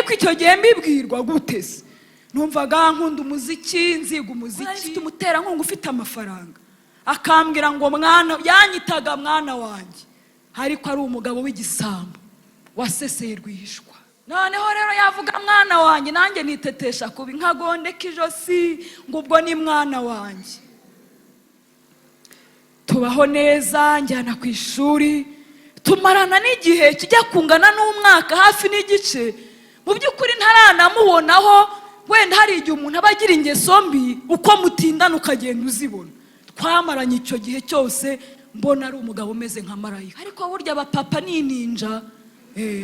Ariko icyo gihe mbibwirwa gute se? Numvaga nkunda umuziki, nziga umuziki, mfite umuterankunga ufite amafaranga, akambwira ngo mwana, yanyitaga mwana wanjye, ariko ari umugabo w'igisambo waseseye rwihishwa. Noneho rero yavuga mwana wanjye, nanjye nitetesha kubi, nkagondeka ijosi ngo ubwo ni mwana wanjye. Tubaho neza, njyana ku ishuri, tumarana n'igihe kijya kungana n'umwaka hafi n'igice. Mu by'ukuri ntaranamubonaho. Wenda hari igihe umuntu aba agira ingeso mbi, uko mutindana ukagenda uzibona. Twamaranye icyo gihe cyose mbona ari umugabo umeze nka marayika. Ariko burya abapapa ni ninja,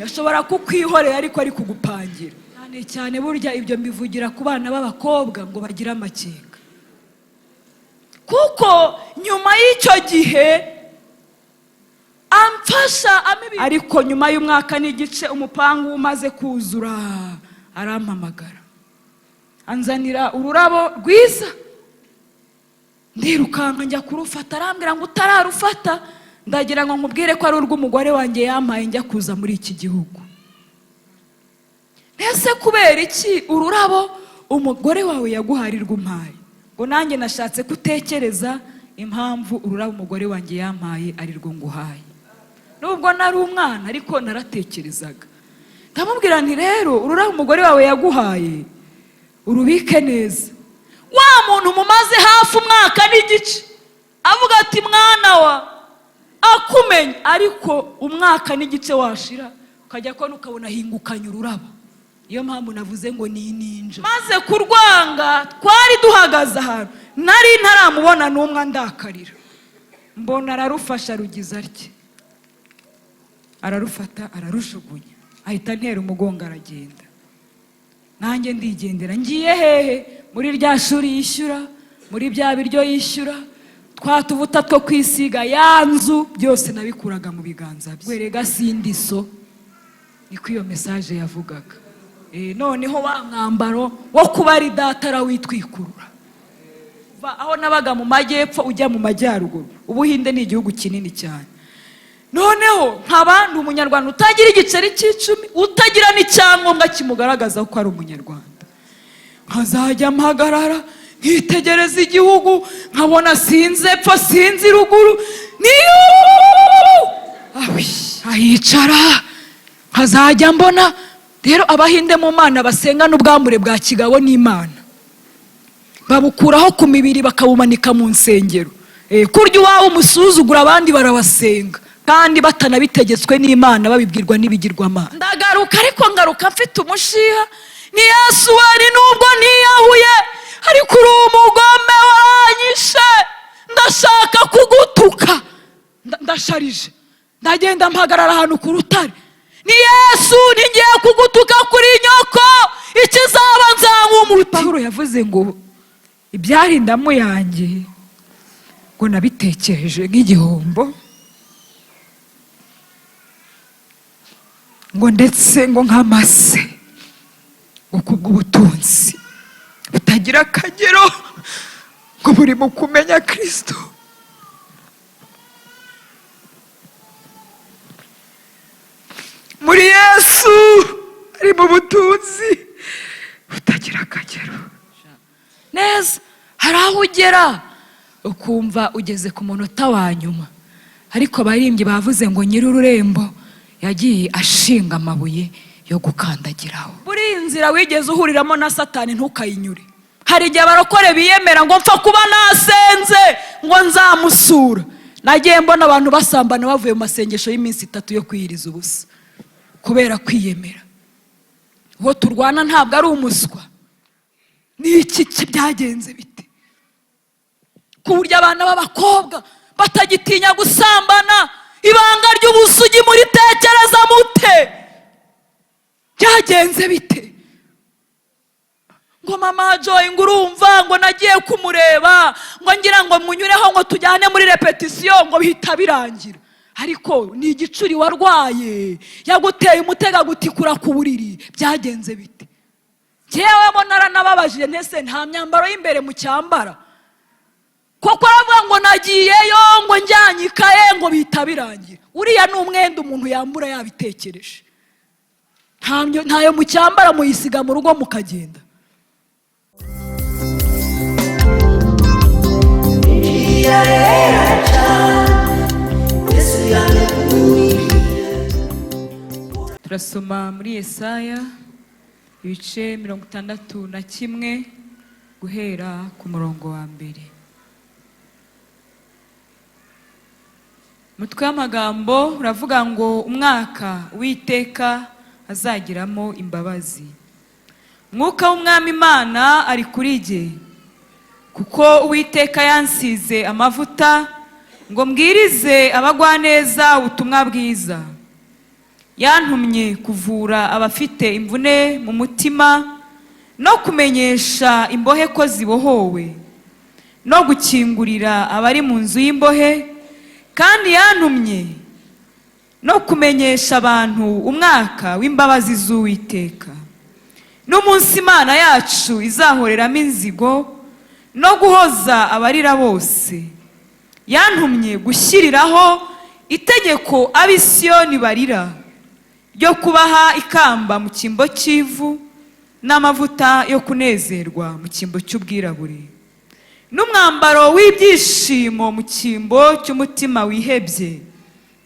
ashobora kukwihorera ariko ari kugupangira cyane cyane. Burya ibyo mbivugira ku bana b'abakobwa ngo bagire amakenga, kuko nyuma y'icyo gihe amfasha, ariko nyuma y'umwaka n'igice umupangu umaze kuzura, arampamagara, anzanira ururabo rwiza. Ndirukanka njya kurufata, arambwira ngo utararufata, ndagira ngo nkubwire ko ari urw'umugore wanjye yampaye njya kuza muri iki gihugu. Ese kubera iki ururabo umugore wawe yaguhaye umpaye? Ngo nanjye nashatse kutekereza impamvu ururabo umugore wanjye yampaye ari rwo nguhaye. Nubwo nari umwana, ariko naratekerezaga. Ndamubwira nti rero ururabo umugore wawe yaguhaye urubike neza. Wa muntu mumaze hafi umwaka n'igice avuga ati mwana wa, akumenya, ariko umwaka n'igice washira ukajya kubona ukabona ahingukanye ururabo. Niyo mpamvu navuze ngo ni ninja. Maze kurwanga, twari duhagaze ahantu, nari ntaramubona n'umwe andakarira, mbona ararufasha, rugize atya ararufata ararujugunya, ahita antera umugongo aragenda. Nanjye ndigendera. Ngiye hehe? Muri rya shuri yishyura, muri bya biryo yishyura, twa tuvuta two kwisiga, ya nzu, byose nabikuraga mu biganza bye. Werega sindi so, niko iyo message yavugaga. Noneho wa mwambaro wo kuba ari data arawitwikurura. Aho nabaga mu majyepfo ujya mu majyaruguru, Ubuhinde ni igihugu kinini cyane. Noneho nkaba ndi Umunyarwanda utagira igiceri cy'icumi, utagira n'icyangombwa kimugaragaza ko ari Umunyarwanda. Nkazajya mpagarara nkitegereza igihugu, nkabona sinzi epfo, sinzi ruguru, niyo ahicara nkazajya mbona. Rero Abahinde mu Mana basenga n'ubwambure bwa kigabo n'Imana babukuraho ku mibiri, bakabumanika mu nsengero. Kurya iwawe umusuzugura, abandi barabasenga kandi batanabitegetswe n'Imana, babibwirwa n'ibigirwamana. Ndagaruka, ariko ngaruka mfite umushiha. Ni Yesu wari, nubwo niyahuye, ariko uri umugome, wanyishe, ndashaka kugutuka. Ndasharije, ndagenda mpagarara ahantu ku rutare. Ni Yesu, ntigiye kugutuka kuri nyoko, ikizaba nzanywa umuti. Pawulo yavuze ngo ibyari indamu yanjye ngo nabitekereje nk'igihombo, ngo ndetse ngo nk'amase, ngo kubw'ubutunzi butagira akagero ngo buri mu kumenya Kirisito. Muri Yesu ari mu butunzi butagira akagero. Neza, hari aho ugera ukumva ugeze ku munota wa nyuma, ariko abaririmbyi bavuze ngo nyir'ururembo yagiye ashinga amabuye yo gukandagiraho. Buri nzira wigeze uhuriramo na Satani ntukayinyure. Hari igihe abarokore biyemera ngo mpfa kuba nasenze ngo nzamusura. Nagiye mbona abantu basambana bavuye mu masengesho y'iminsi 3 yo kwiyiriza ubusa kubera kwiyemera. Uwo turwana ntabwo ari umuswa. Ni iki byagenze bite ku buryo abana b'abakobwa batagitinya gusambana? Ibanga ry'ubusugi muritekereza mute? Byagenze bite? Ngo mama Joy, ngo urumva, ngo nagiye kumureba, ngo ngira ngo munyureho, ngo tujyane muri repetisiyo, ngo bihita birangira. Ariko ni igicuri warwaye, yaguteye umutego agutikura ku buriri. Byagenze bite? Njyewe mo naranababajije, ntese nta myambaro y'imbere mu cyambara? Kuko aravuga ngo nagiyeyo, ngo njyanye ikaye, ngo bihita birangira. Uriya ni umwenda umuntu yambura yabitekereje. Ntayo mucyambara, muyisiga mu rugo mukagenda. Turasoma muri Yesaya ibice 61 guhera ku murongo wa mbere. Umutwe w'amagambo uravuga ngo umwaka Uwiteka azagiramo imbabazi. Mwuka w'Umwami Imana ari kuri jye, kuko Uwiteka yansize amavuta ngo mbwirize abagwaneza ubutumwa bwiza. Yantumye kuvura abafite imvune mu mutima, no kumenyesha imbohe ko zibohowe, no gukingurira abari mu nzu y'imbohe. Kandi yantumye no kumenyesha abantu umwaka w'imbabazi z'Uwiteka, n'umunsi Imana yacu izahoreramo inzigo, no guhoza abarira bose. Yantumye gushyiriraho itegeko ab'Isiyoni barira, ryo kubaha ikamba mu cyimbo cy'ivu, n'amavuta yo kunezerwa mu cyimbo cy'ubwirabure, n'umwambaro w'ibyishimo mu cyimbo cy'umutima wihebye,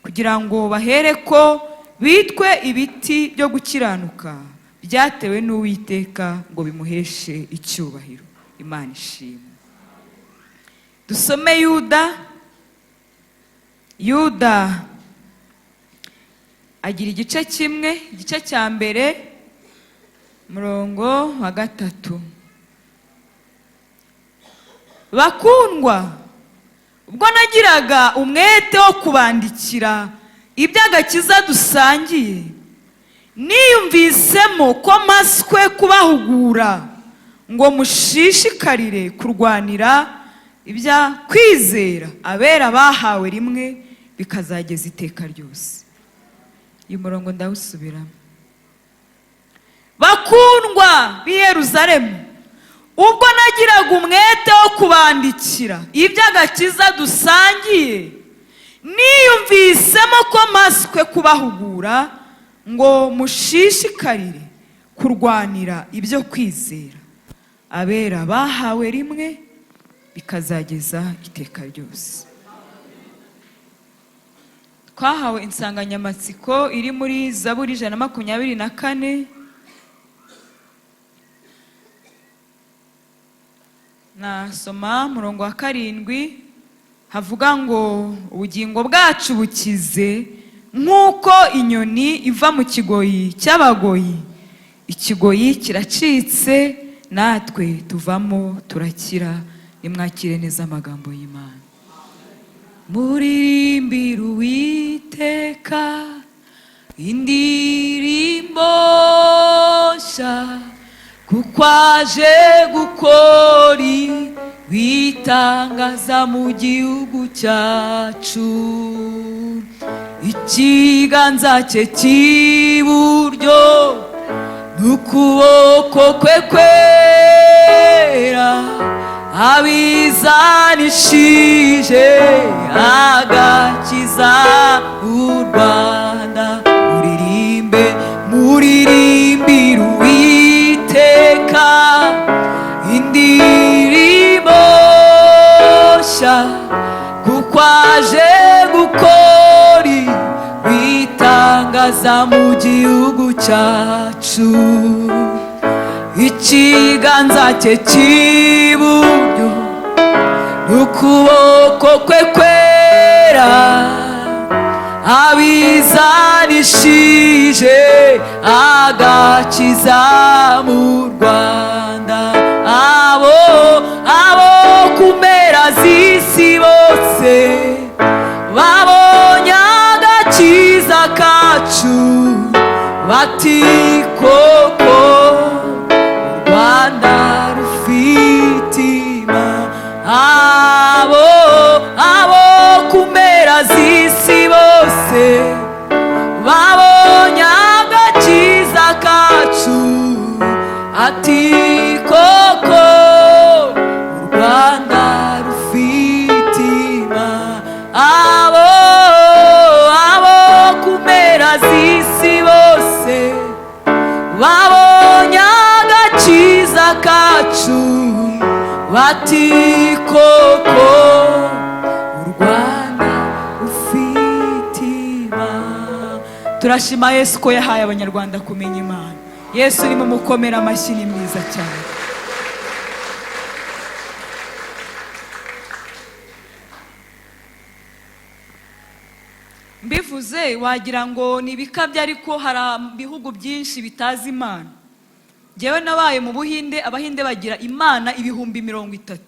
kugira ngo bahereko bitwe ibiti byo gukiranuka byatewe n'Uwiteka, ngo bimuheshe icyubahiro. Imana ishimwe. Dusome Yuda. Yuda agira igice kimwe, igice cya mbere, murongo wa 3. Bakundwa, ubwo nagiraga umwete wo kubandikira iby'agakiza dusangiye, niyumvisemo ko mpaswe kubahugura ngo mushishikarire kurwanira ibya kwizera abera bahawe rimwe bikazageza iteka ryose. Uyu murongo ndawusubiramo. Bakundwa b'i Yeruzalemu, ubwo nagiraga umwete wo kubandikira iby'agakiza dusangiye, niyumvisemo ko mpaswe kubahugura ngo mushishikarire kurwanira ibyo kwizera abera bahawe rimwe bikazageza iteka ryose. Twahawe insanganyamatsiko iri muri Zaburi 124. Nasoma murongo wa 7, havuga ngo ubugingo bwacu bukize nk'uko inyoni iva mu kigoyi cy'abagoyi. Ikigoyi kiracitse, natwe tuvamo turakira. Nimwakire neza amagambo y'Imana. Muririmbire Uwiteka indirimbo nshya, kuko aje gukora ibitangaza mu gihugu cyacu. Ikiganza cye cy'iburyo n'ukuboko kwe kwera abizanishije agakiza u Rwanda. Muririmbe, muririmbire Uwiteka indirimbo nshya, kuko aje gukora ibitangaza mu gihugu cyacu. Ikiganza cye cy'iburyo n'ukuboko kwe kwera abizanishije agakiza mu Rwanda. Abo ku mpera z'isi bose babonye agakiza kacu, bati koko u Rwanda rufite Imana. Abo ku mpera z'isi bose babonye agakiza kacu, ati koko u Rwanda rufite Imana. Abo ku mpera z'isi bose Kacu bati koko u Rwanda ufite Imana. Turashima Yesu ko yahaye Abanyarwanda kumenya Imana. Yesu urimo mukomera amashyi, ni mwiza cyane. Mbivuze wagira ngo ni ibikabyo, ariko hari ibihugu byinshi bitazi Imana. Njyewe nabaye mu Buhinde. Abahinde bagira imana 30,000.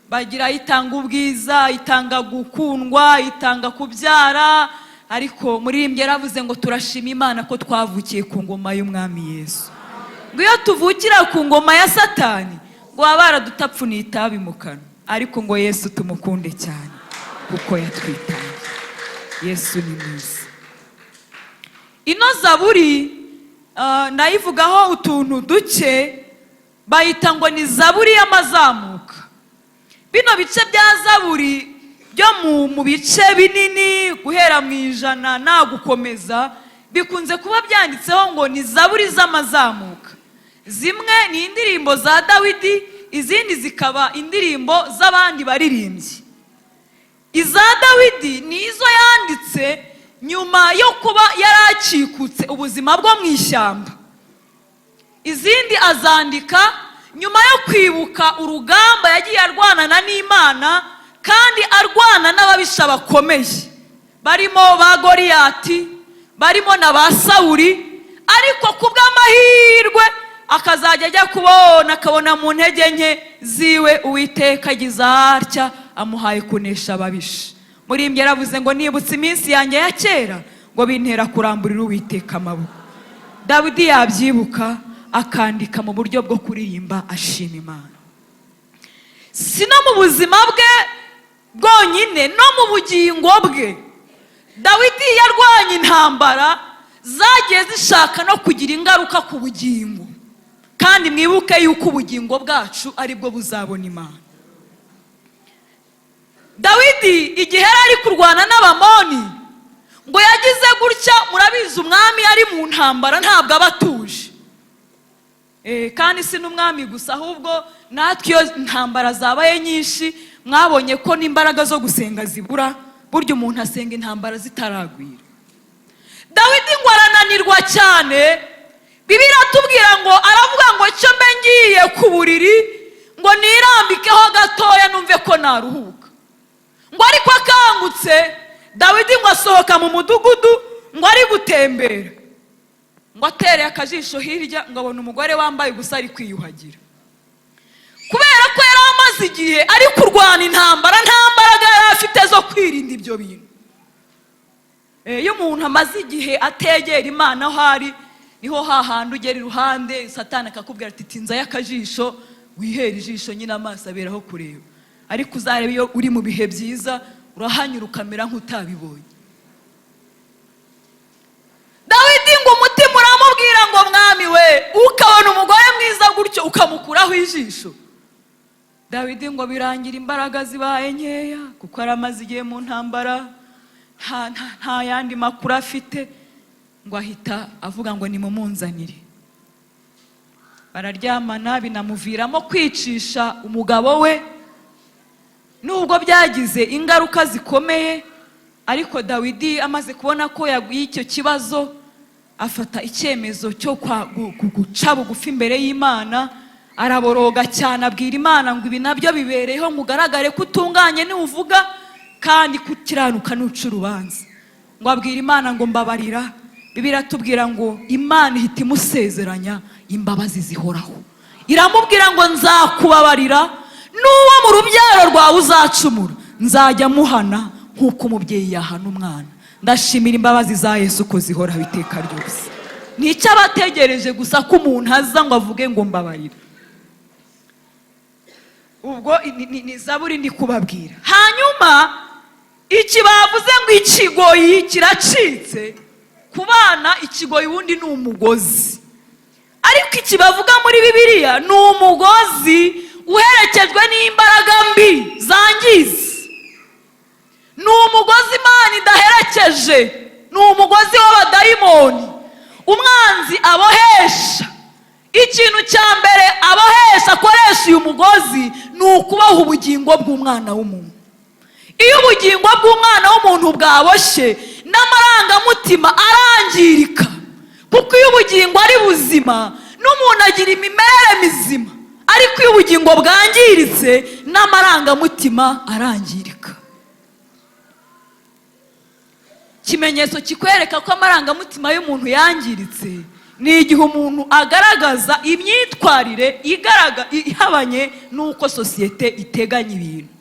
Bagira itanga ubwiza, itanga gukundwa, itanga kubyara. Ariko muririmbyi yaravuze ngo turashima Imana ko twavukiye ku ngoma y'Umwami Yesu, ngo iyo tuvukira ku ngoma ya Satani ngo baba baradutapfuniye itabi mu kanwa. Ariko ngo Yesu tumukunde cyane kuko yatwitangiye. Yesu ni mwiza. Ino zaburi nayivugaho utuntu duke. Bayita ngo ni zaburi y'amazamuka. Bino bice bya zaburi byo mu bice binini guhera mu 100 nagukomeza bikunze kuba byanditseho ngo ni zaburi z'amazamuka. Zimwe ni indirimbo za Dawidi, izindi zikaba indirimbo z'abandi baririmbyi. Iza Dawidi ni izo yanditse nyuma yo kuba yaracikutse ubuzima bwo mu ishyamba. Izindi azandika nyuma yo kwibuka urugamba yagiye arwanana n'Imana, kandi arwana n'ababisha bakomeye barimo ba Goriyati, barimo na ba Sawuri. Ariko ku bw'amahirwe akazajya ajya kubona, akabona mu ntege nke ziwe Uwiteka agize atya amuhaye kunesha ababisha. Murimbyi yaravuze ngo nibutse iminsi yanjye ya kera, ngo bintera kuramburira Uwiteka amaboko. Dawidi yabyibuka akandika mu buryo bwo kuririmba ashima Imana. Si no mu buzima bwe bwonyine, no mu bugingo bwe Dawidi yarwanye intambara zagiye zishaka no kugira ingaruka ku bugingo. Kandi mwibuke yuko ubugingo bwacu aribwo buzabona Imana. Dawidi igihe yari ari kurwana n'Abamoni ngo yagize gutya. Murabizi, umwami ari mu ntambara ntabwo aba atuje. Kandi si n'umwami gusa, ahubwo natwe iyo intambara zabaye nyinshi mwabonye ko n'imbaraga zo gusenga zibura. Burya umuntu asenga intambara zitaragwira. Dawidi ngo arananirwa cyane. Bibiliya iratubwira ngo aravuga ngo cyo mbe ngiye ku buriri ngo nirambikeho gatoya numve ko naruhuka. Ngo ariko akangutse, Dawidi ngo asohoka mu mudugudu ngo ari gutembera, ngo atereye akajisho hirya ngo abona umugore wambaye ubusa ari kwiyuhagira. Kubera ko yari amaze igihe ari kurwana intambara, nta mbaraga yari afite zo kwirinda ibyo bintu. Iyo umuntu amaze igihe ategera Imana aho ari, niho hahandi ugera iruhande Satani akakubwira ati tinzayo akajisho, wihere ijisho nyine, amaso aberaho kureba. Ariko uzareba iyo uri mu bihe byiza urahanyura ukamera nk'utabibonye. Dawidi ngo umutima uramubwira ngo mwami we, ukabona umugore mwiza gutyo ukamukuraho ijisho? Dawidi ngo birangira imbaraga zibaye nkeya, kuko yari amaze igihe mu ntambara, nta yandi makuru afite. Ngo ahita avuga ngo nimumunzanire. Bararyamana, binamuviramo kwicisha umugabo we. Nubwo byagize ingaruka zikomeye, ariko Dawidi amaze kubona ko yaguye icyo kibazo, afata icyemezo cyo guca bugufi imbere y'Imana. Araboroga cyane, abwira Imana ngo ibi nabyo bibereyeho ngo ugaragare ko utunganye niwuvuga, kandi kukiranuka nuca urubanza. Ngo abwira Imana ngo mbabarira. Bibiliya iratubwira ngo Imana ihita imusezeranya imbabazi zihoraho. Iramubwira ngo nzakubabarira, n'uwo mu rubyaro rwawe uzacumura nzajya muhana nk'uko umubyeyi yahana umwana. Ndashimira imbabazi za Yesu ko zihoraho iteka ryose. Ni icyo aba ategereje gusa, ko umuntu aza ngo avuge ngo mbabarira. Ubwo ni zaburi ndi kubabwira. Hanyuma iki bavuze ngo ikigoyi kiracitse ku bana. Ikigoyi ubundi ni umugozi, ariko iki bavuga muri Bibiliya ni umugozi uherekejwe n'imbaraga mbi zangiza. Ni umugozi Imana idaherekeje, ni umugozi w'abadayimoni umwanzi abohesha. Ikintu cya mbere abohesha gikoresho akoresha uyu mugozi ni ukuboha ubugingo bw'umwana w'umuntu. Iyo ubugingo bw'umwana w'umuntu bwaboshye, n'amarangamutima arangirika, kuko iyo ubugingo ari buzima n'umuntu agira imimerere mizima, ariko iyo ubugingo bwangiritse n'amarangamutima arangirika. Ikimenyetso kikwereka ko amarangamutima y'umuntu yangiritse ni igihe umuntu agaragaza imyitwarire ihabanye n'uko sosiyete iteganya ibintu.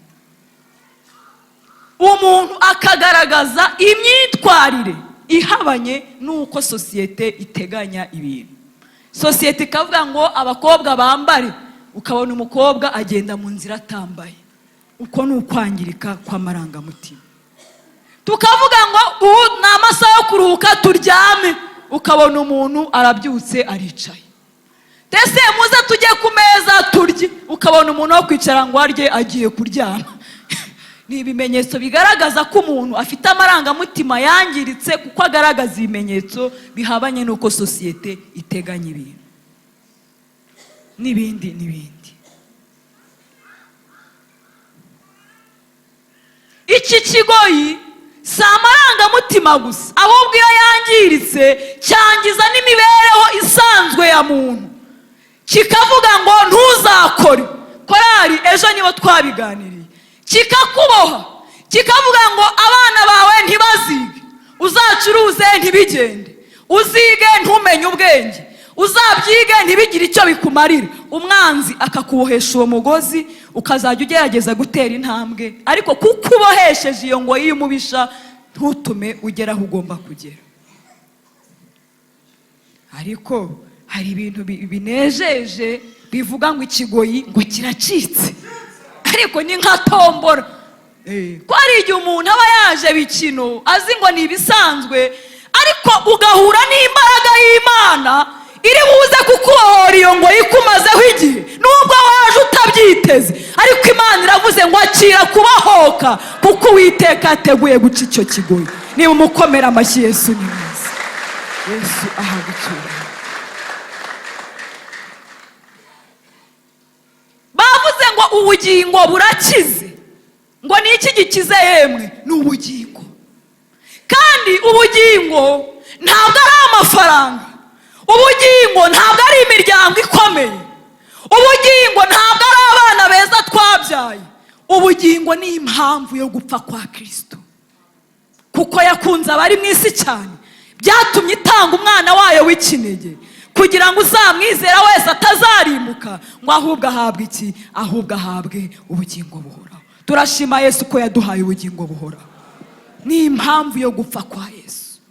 Umuntu akagaragaza imyitwarire ihabanye n'uko sosiyete iteganya ibintu. Sosiyete ikavuga ngo abakobwa bambare, ukabona umukobwa agenda mu nzira atambaye. Uko ni ukwangirika kw'amarangamutima. Tukavuga ngo ubu ni amasaha yo kuruhuka, turyame, ukabona umuntu arabyutse aricaye. Ese muze tujye ku meza turye, ukabona umuntu wo kwicara ngo arye agiye kuryama. Ni ibimenyetso bigaragaza ko umuntu afite amarangamutima yangiritse, kuko agaragaza ibimenyetso bihabanye n'uko sosiyete iteganya ibintu, n'ibindi n'ibindi. Iki kigoyi si amarangamutima gusa, ahubwo iyo yangiritse cyangiza n'imibereho isanzwe ya muntu, kikavuga ngo ntuzakore. Korari ejo nibo twabiganiriye. Kikakuboha, kikavuga ngo abana bawe ntibazige, uzacuruze ntibigende, uzige ntumenye ubwenge, uzabyige ntibigire icyo bikumarira. Umwanzi akakubohesha uwo mugozi, ukazajya ugerageza gutera intambwe, ariko kuko ubohesheje iyo ngoyi y'umubisha ntutume ugera aho ugomba kugera. Ariko hari ibintu binejeje bivuga ngo ikigoyi ngo kiracitse, ariko ni nka tombora. Ko hari igihe umuntu aba yaje bikino azi ngo ni ibisanzwe, ariko ugahura n'imbaraga y'Imana iri buze kukubohora iyo ngo ikumazeho igihe, nubwo waje utabyiteze, ariko Imana iravuze ngo akira kubohoka, kuko Uwiteka yateguye guca icyo kigoyi. Niba umukomera amashyi, Yesu ni mwiza. Yesu ahabwa icyubahiro. Bavuze ngo ubugingo burakize, ngo ni iki gikize? Yemwe, ni ubugingo. Kandi ubugingo ntabwo ari amafaranga, ubugingo ntabwo ari imiryango ikomeye, ubugingo ntabwo ari abana beza twabyaye. Ubugingo ni impamvu yo gupfa kwa Kirisito, kuko yakunze abari mu isi cyane, byatumye itanga umwana wayo w'ikinege, kugira ngo uzamwizera wese atazarimbuka, ngo ahubwo ahabwe iki? Ahubwo ahabwe ubugingo buhoraho. Turashima Yesu ko yaduhaye ubugingo buhoraho. Ni impamvu yo gupfa kwa Yesu.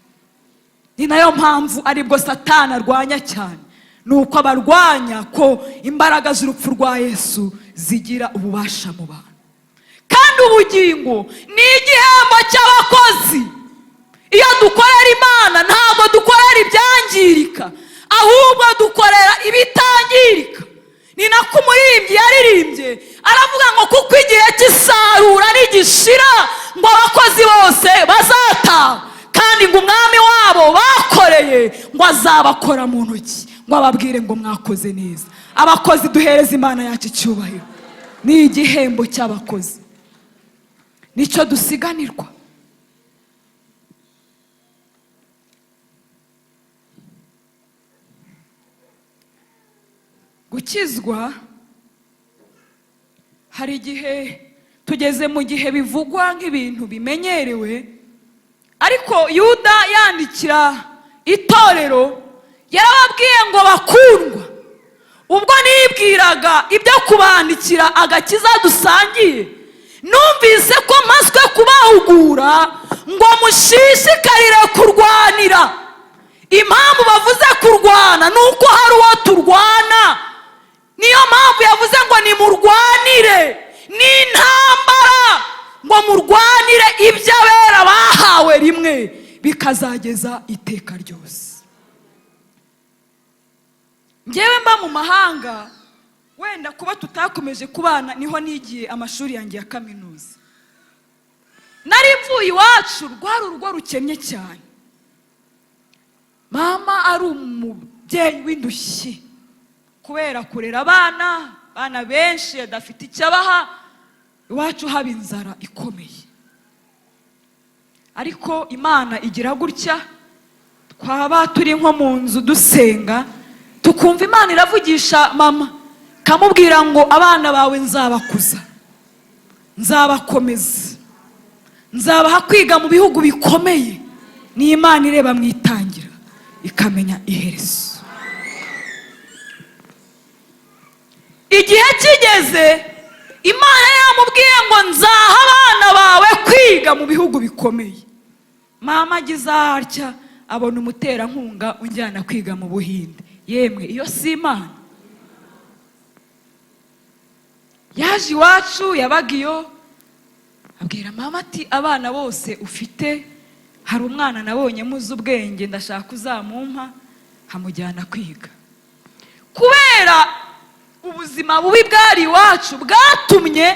Ni nayo mpamvu aribwo Satani arwanya cyane, ni uko abarwanya ko imbaraga z'urupfu rwa Yesu zigira ububasha mu bantu. Kandi ubugingo ni igihembo cy'abakozi. Iyo dukorera Imana ntabwo dukorera ibyangirika, ahubwo dukorera ibitangirika. Ni nako umuririmbyi yaririmbye aravuga ngo kuko igihe cy'isarura nigishira, ngo abakozi bose bazataha, kandi ngo umwami wabo bakoreye ngo azabakora mu ntoki, ngo ababwire ngo mwakoze neza. Abakozi duhereze Imana yacu icyubahiro. Ni igihembo cy'abakozi, nicyo dusiganirwa. Gukizwa, hari igihe tugeze mu gihe bivugwa nk'ibintu bimenyerewe, ariko Yuda yandikira itorero yarababwiye ngo bakundwa, ubwo nibwiraga ibyo kubandikira agakiza dusangiye, numvise ko mpaswe kubahugura ngo mushishikarire kurwanira. Impamvu bavuze kurwana ni uko hari uwo turwana. Niyo mpamvu yavuze ngo nimurwanire, ni intambara, ngo murwanire ibyo abera bahawe rimwe bikazageza iteka ryose. Ngewe mba mu mahanga, wenda kuba tutakomeje kubana, niho nigiye amashuri yanjye ya kaminuza. Nari mvuye iwacu, rwari urugo rukennye cyane. Mama ari umubyeyi w'indushyi kubera kurera abana. Abana benshi adafite icyo abaha, iwacu haba inzara ikomeye. Ariko Imana igira gutya, twaba turi nko mu nzu dusenga, tukumva Imana iravugisha mama, ikamubwira ngo: "Abana bawe nzabakuza, nzabakomeza, nzabaha kwiga mu bihugu bikomeye." Ni Imana ireba mu itangira ikamenya iherezo. Igihe kigeze, Imana yamubwiye ngo: "Nzaha abana bawe kwiga mu bihugu bikomeye." Mama agize atya abona umuterankunga unjyana kwiga mu Buhinde. Yemwe, iyo si Imana? Yaje iwacu, yabaga iyo, abwira mama ati: "Abana bose ufite, hari umwana nabonye muzi ubwenge, ndashaka uzamumpa nkamujyana kwiga." Kubera ubuzima bubi bwari iwacu bwatumye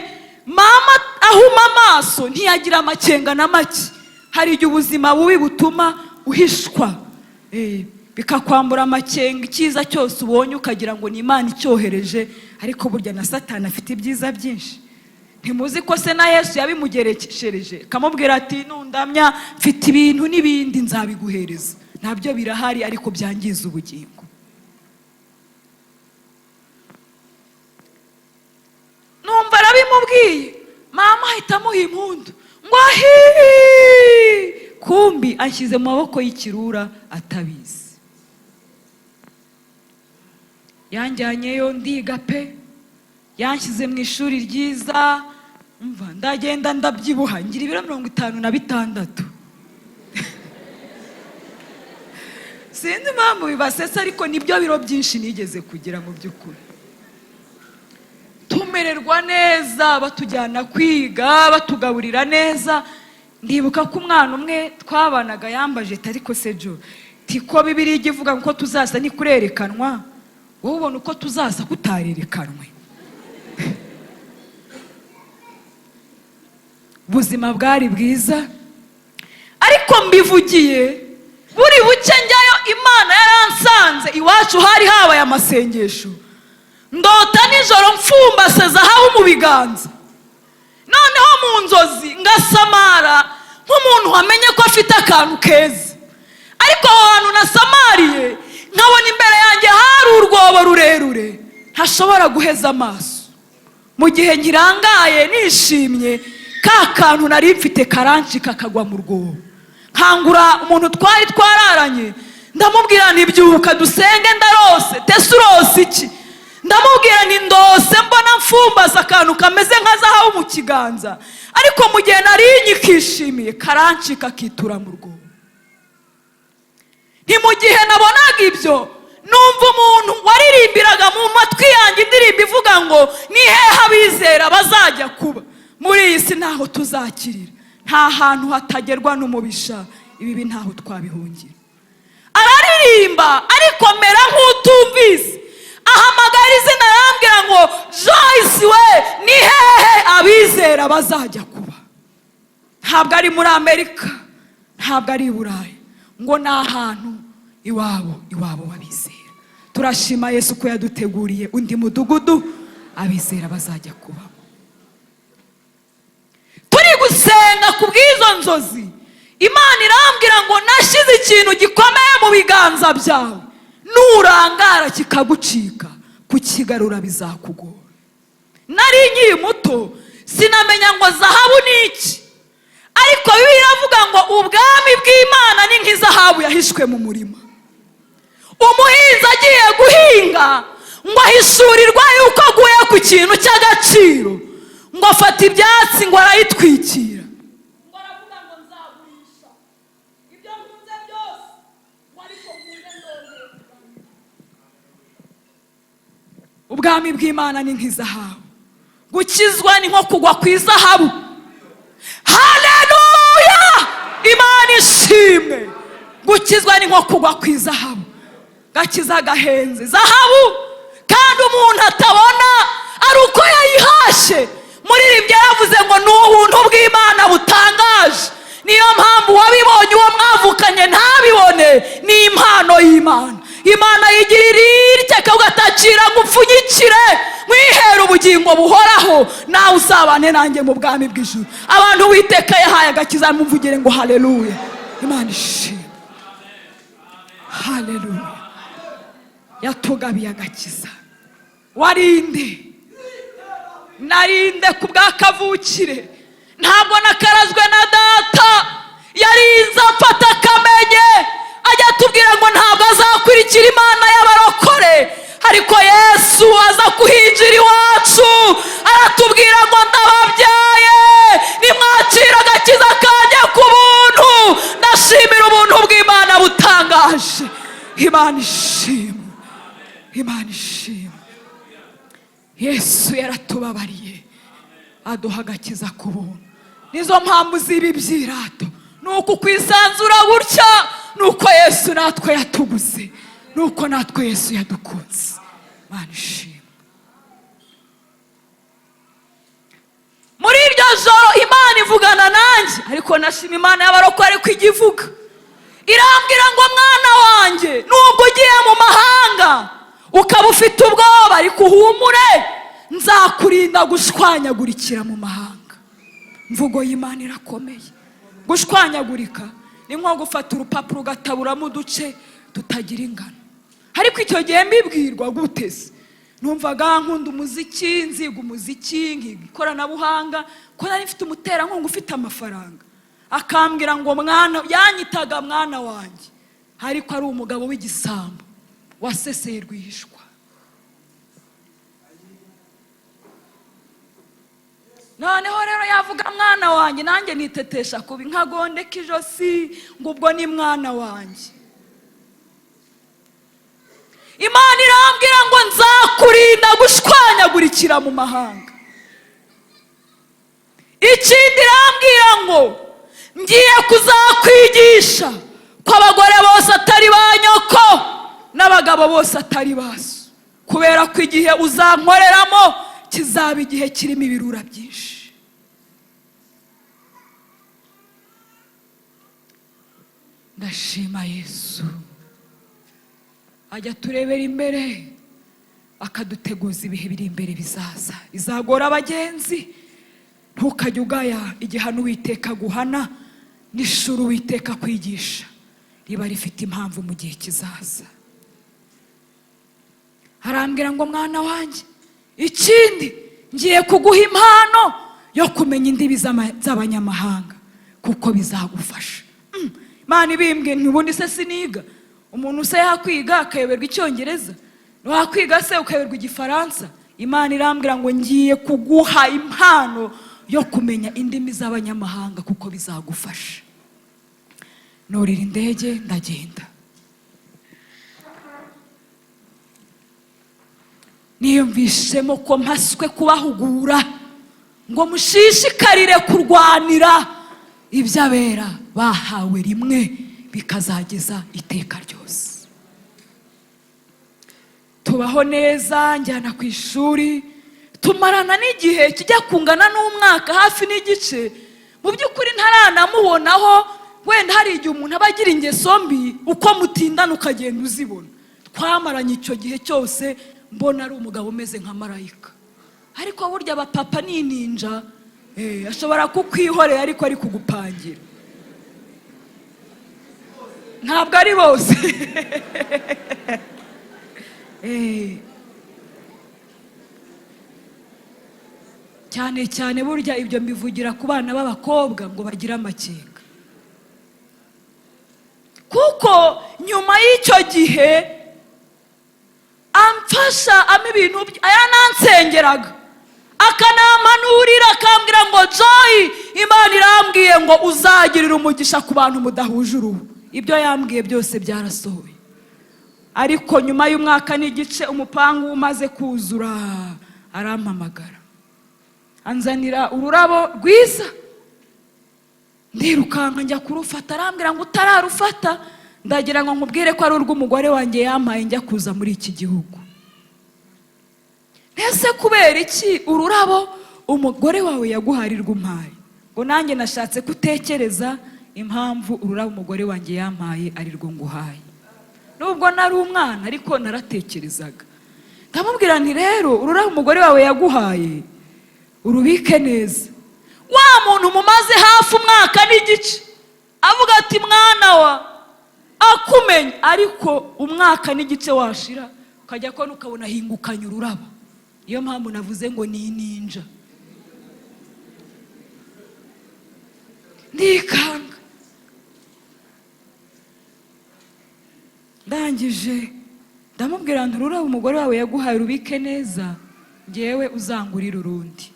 mama ahuma amaso, ntiyagira amakenga na make. Hari igihe ubuzima bubi butuma uhishwa, bikakwambura amakenga, icyiza cyose ubonye ukagira ngo ni Imana icyohereje. Ariko burya na Satani afite ibyiza byinshi. Ntimuzi ko se na Yesu yabimugerekereje, akamubwira ati: "Nundamya mfite ibintu n'ibindi nzabiguhereza"? Nabyo birahari, ariko byangiza ubugingo. Numva arabimubwiye, mama ahita amuha impundu ngo ahi, kumbi anshyize mu maboko y'ikirura atabizi. Yanjyanyeyo ndiga pe, yanshyize mu ishuri ryiza. Mva ndagenda ndabyibuha, ngira ibiro 56. Sinzi impamvu bibasetsa, ariko nibyo biro byinshi nigeze kugira mu by'ukuri. Tumererwa neza, batujyana kwiga, batugaburira neza. Ndibuka ko umwana umwe twabanaga yambaje ati: "Ariko se Jo, tiko Bibiliya ijya ivuga ngo tuzasa ntikurerekanwa, wowe ubona uko tuzasa kutarerekanwe?" Ubuzima bwari bwiza, ariko mbivugiye buri buke njyayo, Imana yaransanze iwacu hari habaye amasengesho. Ndota nijoro mfumbase zahabu mu biganza, noneho mu nzozi ngasamara nk'umuntu wamenye ko afite akantu keza. Ariko aho hantu nasamariye, nkabona imbere yanjye hari urwobo rurerure ntashobora guheza amaso. Mu gihe nkirangaye nishimye, ka kantu nari mfite karancika kagwa mu rwobo. Nkangura umuntu twari twararanye, ndamubwira nti: "Byuka dusenge, ndarose." "Tese urose iki?" Ndamubwira nti: "Ndose mbona mfumbaza akantu kameze nka zahabu mu kiganza, ariko mu gihe nari nyikishimiye karancika kitura mu rwobo." Nti mu gihe nabonaga ibyo, numva umuntu waririmbiraga mu matwi yanjye indirimbo ivuga ngo: "Ni hehe abizera bazajya kuba? Muri iyi si ntaho tuzakirira, nta hantu hatagerwa n'umubisha, ibibi ntaho twabihungira." Araririmba ariko mera nk'utumvise, ahamagara izina, arambwira ngo: "Joyce we, ni hehe abizera bazajya kuba? Ntabwo ari muri Amerika, ntabwo ari i Burayi, ngo ni ahantu iwabo, iwabo w'abizera." Turashima Yesu ko yaduteguriye undi mudugudu abizera bazajya kubamo. Turi gusenga ku bw'izo nzozi, Imana irambwira ngo: "Nashyize ikintu gikomeye mu biganza byawe, nurangara kikagucika, kukigarura bizakugora." Nari nkiri muto, sinamenya ngo zahabu ni iki, ariko Bibiliya iravuga ngo ubwami bw'Imana ni nk'izahabu yahishwe mu murima. Umuhinzi agiye guhinga, ngo ahishurirwa yuko aguye ku kintu cy'agaciro, ngo afata ibyatsi ngo arayitwikira, ngo aravuga ngo: "Nzagurisha ibyo ntunze byose, ngo ariko nkunde ndongere." Ubwami bw'Imana ni nk'izahabu. Gukizwa ni nko kugwa ku izahabu. Haleluya, Imana ishimwe! Gukizwa ni nko kugwa ku izahabu, gakiza gahenze, zahabu kandi umuntu atabona ari uko yayihashye. Muririmbyi yaravuze ngo ni ubuntu bw'Imana butangaje. Niyo mpamvu wabibonye, uwo mwavukanye ntabibone. Ni impano y'Imana. Imana yigirira irya ikavuga atakira ngo upfunyikire mwihere. ubugingo buhoraho, nawe uzabane nanjye mu bwami bw'ijuru. Abantu Uwiteka yahaye agakiza, mumvugire ngo haleluya. Imana ishimwe, haleluya. Yatugabiye agakiza. Warinde narinde ku bwa kavukire, ntabwo nakarazwe na data. Yarinze amfata akamenye, ajya atubwira ngo ntabwo azakurikira Imana y'abarokore, ariko Yesu aza kuhinjira iwacu, aratubwira ngo ndababyaye, nimwakira agakiza kanjye ku buntu. Ndashimira ubuntu bw'Imana butangaje. Imana ishimwe, Imana ishimwe. Yesu yaratubabariye, aduha agakiza ku buntu. Nizo mpamvu z'ibi byirato, ni uku kwisanzura gutya, ni uko Yesu natwe yatuguze, ni uko natwe Yesu yadukunze. Imana ishimwe. Muri iryo joro Imana ivugana nanjye, ariko nashima Imana y'abarokore, ariko ijya ivuga, irambwira ngo mwana wanjye, nubwo ugiye mu mahanga ukaba ufite ubwoba, ariko uhumure, nzakurinda gushwanyagurikira mu mahanga. Imvugo y'Imana irakomeye. Gushwanyagurika ni nko gufata urupapuro ugataburamo uduce tutagira ingano. Ariko icyo gihe mbibwirwa gute se? Numvaga nkunda umuziki, nziga umuziki, nkiga ikoranabuhanga, ko nari mfite umuterankunga ufite amafaranga, akambwira ngo mwana, yanyitaga mwana wanjye, ariko ari umugabo w'igisambo waseseye rwihishwa. Noneho rero yavuga mwana wanjye, nanjye nitetesha kubi, nkagondeka ijosi ngo ubwo ni mwana wanjye. Imana irambwira ngo nzakurinda gushwanyagurikira mu mahanga. Ikindi irambwira ngo ngiye kuzakwigisha ko abagore bose atari ba nyoko n'abagabo bose atari ba so, kubera ko igihe uzankoreramo kizaba igihe kirimo ibirura byinshi. Ndashima Yesu ajya turebera imbere, akaduteguza ibihe biri imbere bizaza bizagora abagenzi. Ntukajye ugaya igihano Uwiteka aguhana, n'ishuri Uwiteka kwigisha riba rifite impamvu mu gihe kizaza. Arambwira ngo mwana wanjye, ikindi ngiye kuguha impano yo kumenya indimi z'abanyamahanga, kuko bizagufasha. Imana ibimbwiye, ntibundi se siniga. Umuntu se yakwiga akayoberwa Icyongereza, wakwiga se ukayoberwa Igifaransa? Imana irambwira ngo ngiye kuguha impano yo kumenya indimi z'abanyamahanga, kuko bizagufasha. Nurira indege ndagenda, niyumvishemo ko mpaswe kubahugura ngo mushishikarire kurwanira iby'abera bahawe rimwe bikazageza iteka ryose. Tubaho neza, njyana ku ishuri, tumarana n'igihe kijya kungana n'umwaka hafi n'igice. Mu by'ukuri ntaranamubonaho, wenda hari igihe umuntu aba agira ingeso mbi, uko mutindana ukagenda uzibona. Twamaranye icyo gihe cyose mbona ari umugabo umeze nka marayika, ariko burya abapapa ni ninja, ashobora kukwihorera ariko ari kugupangira. Ntabwo ari bose. Cyane cyane burya ibyo mbivugira ku bana b'abakobwa ngo bagire amakenga, kuko nyuma y'icyo gihe amfasha ama ibintu yanansengeraga, akanampanurira, akambwira ngo Joy, Imana irambwiye ngo uzagirira umugisha ku bantu mudahuje uruhu. Ibyo yambwiye byose byarasohoye. Ariko nyuma y'umwaka n'igice umupangu umaze kuzura, arampamagara, anzanira ururabo rwiza, ndirukanka njya kurufata. Arambwira ngo utararufata, ndagira ngo nkubwire ko ari urw'umugore wanjye yampaye njya kuza muri iki gihugu. Ese kubera iki ururabo umugore wawe yaguhaye ari rw'umpaye? Ngo nanjye nashatse kutekereza impamvu ururabo umugore wanjye yampaye ari rwo nguhaye. Nubwo nari umwana ariko naratekerezaga. Ndamubwira nti: "Rero ururabo umugore wawe yaguhaye urubike neza." Wa muntu mumaze hafi umwaka n'igice avuga ati: "Mwana wa", akumenya, ariko umwaka n'igice washira ukajya kubona ukabona ahingukanye ururabo. Niyo mpamvu navuze ngo ni ninja. Ndikanga, ndangije ndamubwira nti: "Ururabo umugore wawe yaguhaye urubike neza, ngewe uzangurire urundi."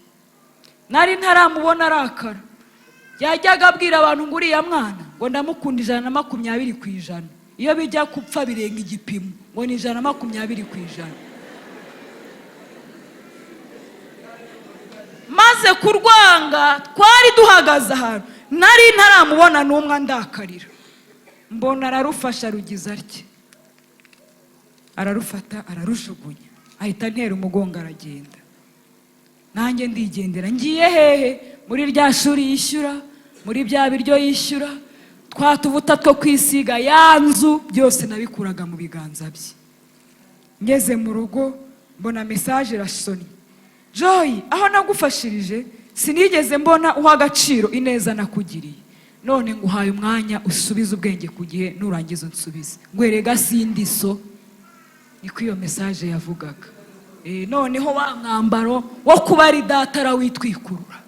Nari ntaramubona arakara. Yajyaga abwira abantu ngo: "Uriya mwana", ngo, "ndamukunda 120%." Iyo bijya gupfa birenga igipimo, ngo ni 120%. Maze kurwanga, twari duhagaze ahantu, nari ntaramubona n'umwe andakarira. Mbona ararufasha, rugize atya, ararufata ararujugunya, ahita antera umugongo aragenda. Nanjye ndigendera. Ngiye hehe? Muri rya shuri yishyura, muri bya biryo yishyura, twa tuvuta two kwisiga, ya nzu, byose nabikuraga mu biganza bye. Ngeze mu rugo mbona message irasonnye: "Joy, aho nagufashirije sinigeze mbona uha agaciro ineza nakugiriye. None nguhaye umwanya usubize ubwenge ku gihe, nurangiza unsubize." Ngo: "Erega sindi so." Niko iyo message yavugaga. Noneho wa mwambaro wo kuba ari data arawitwikurura,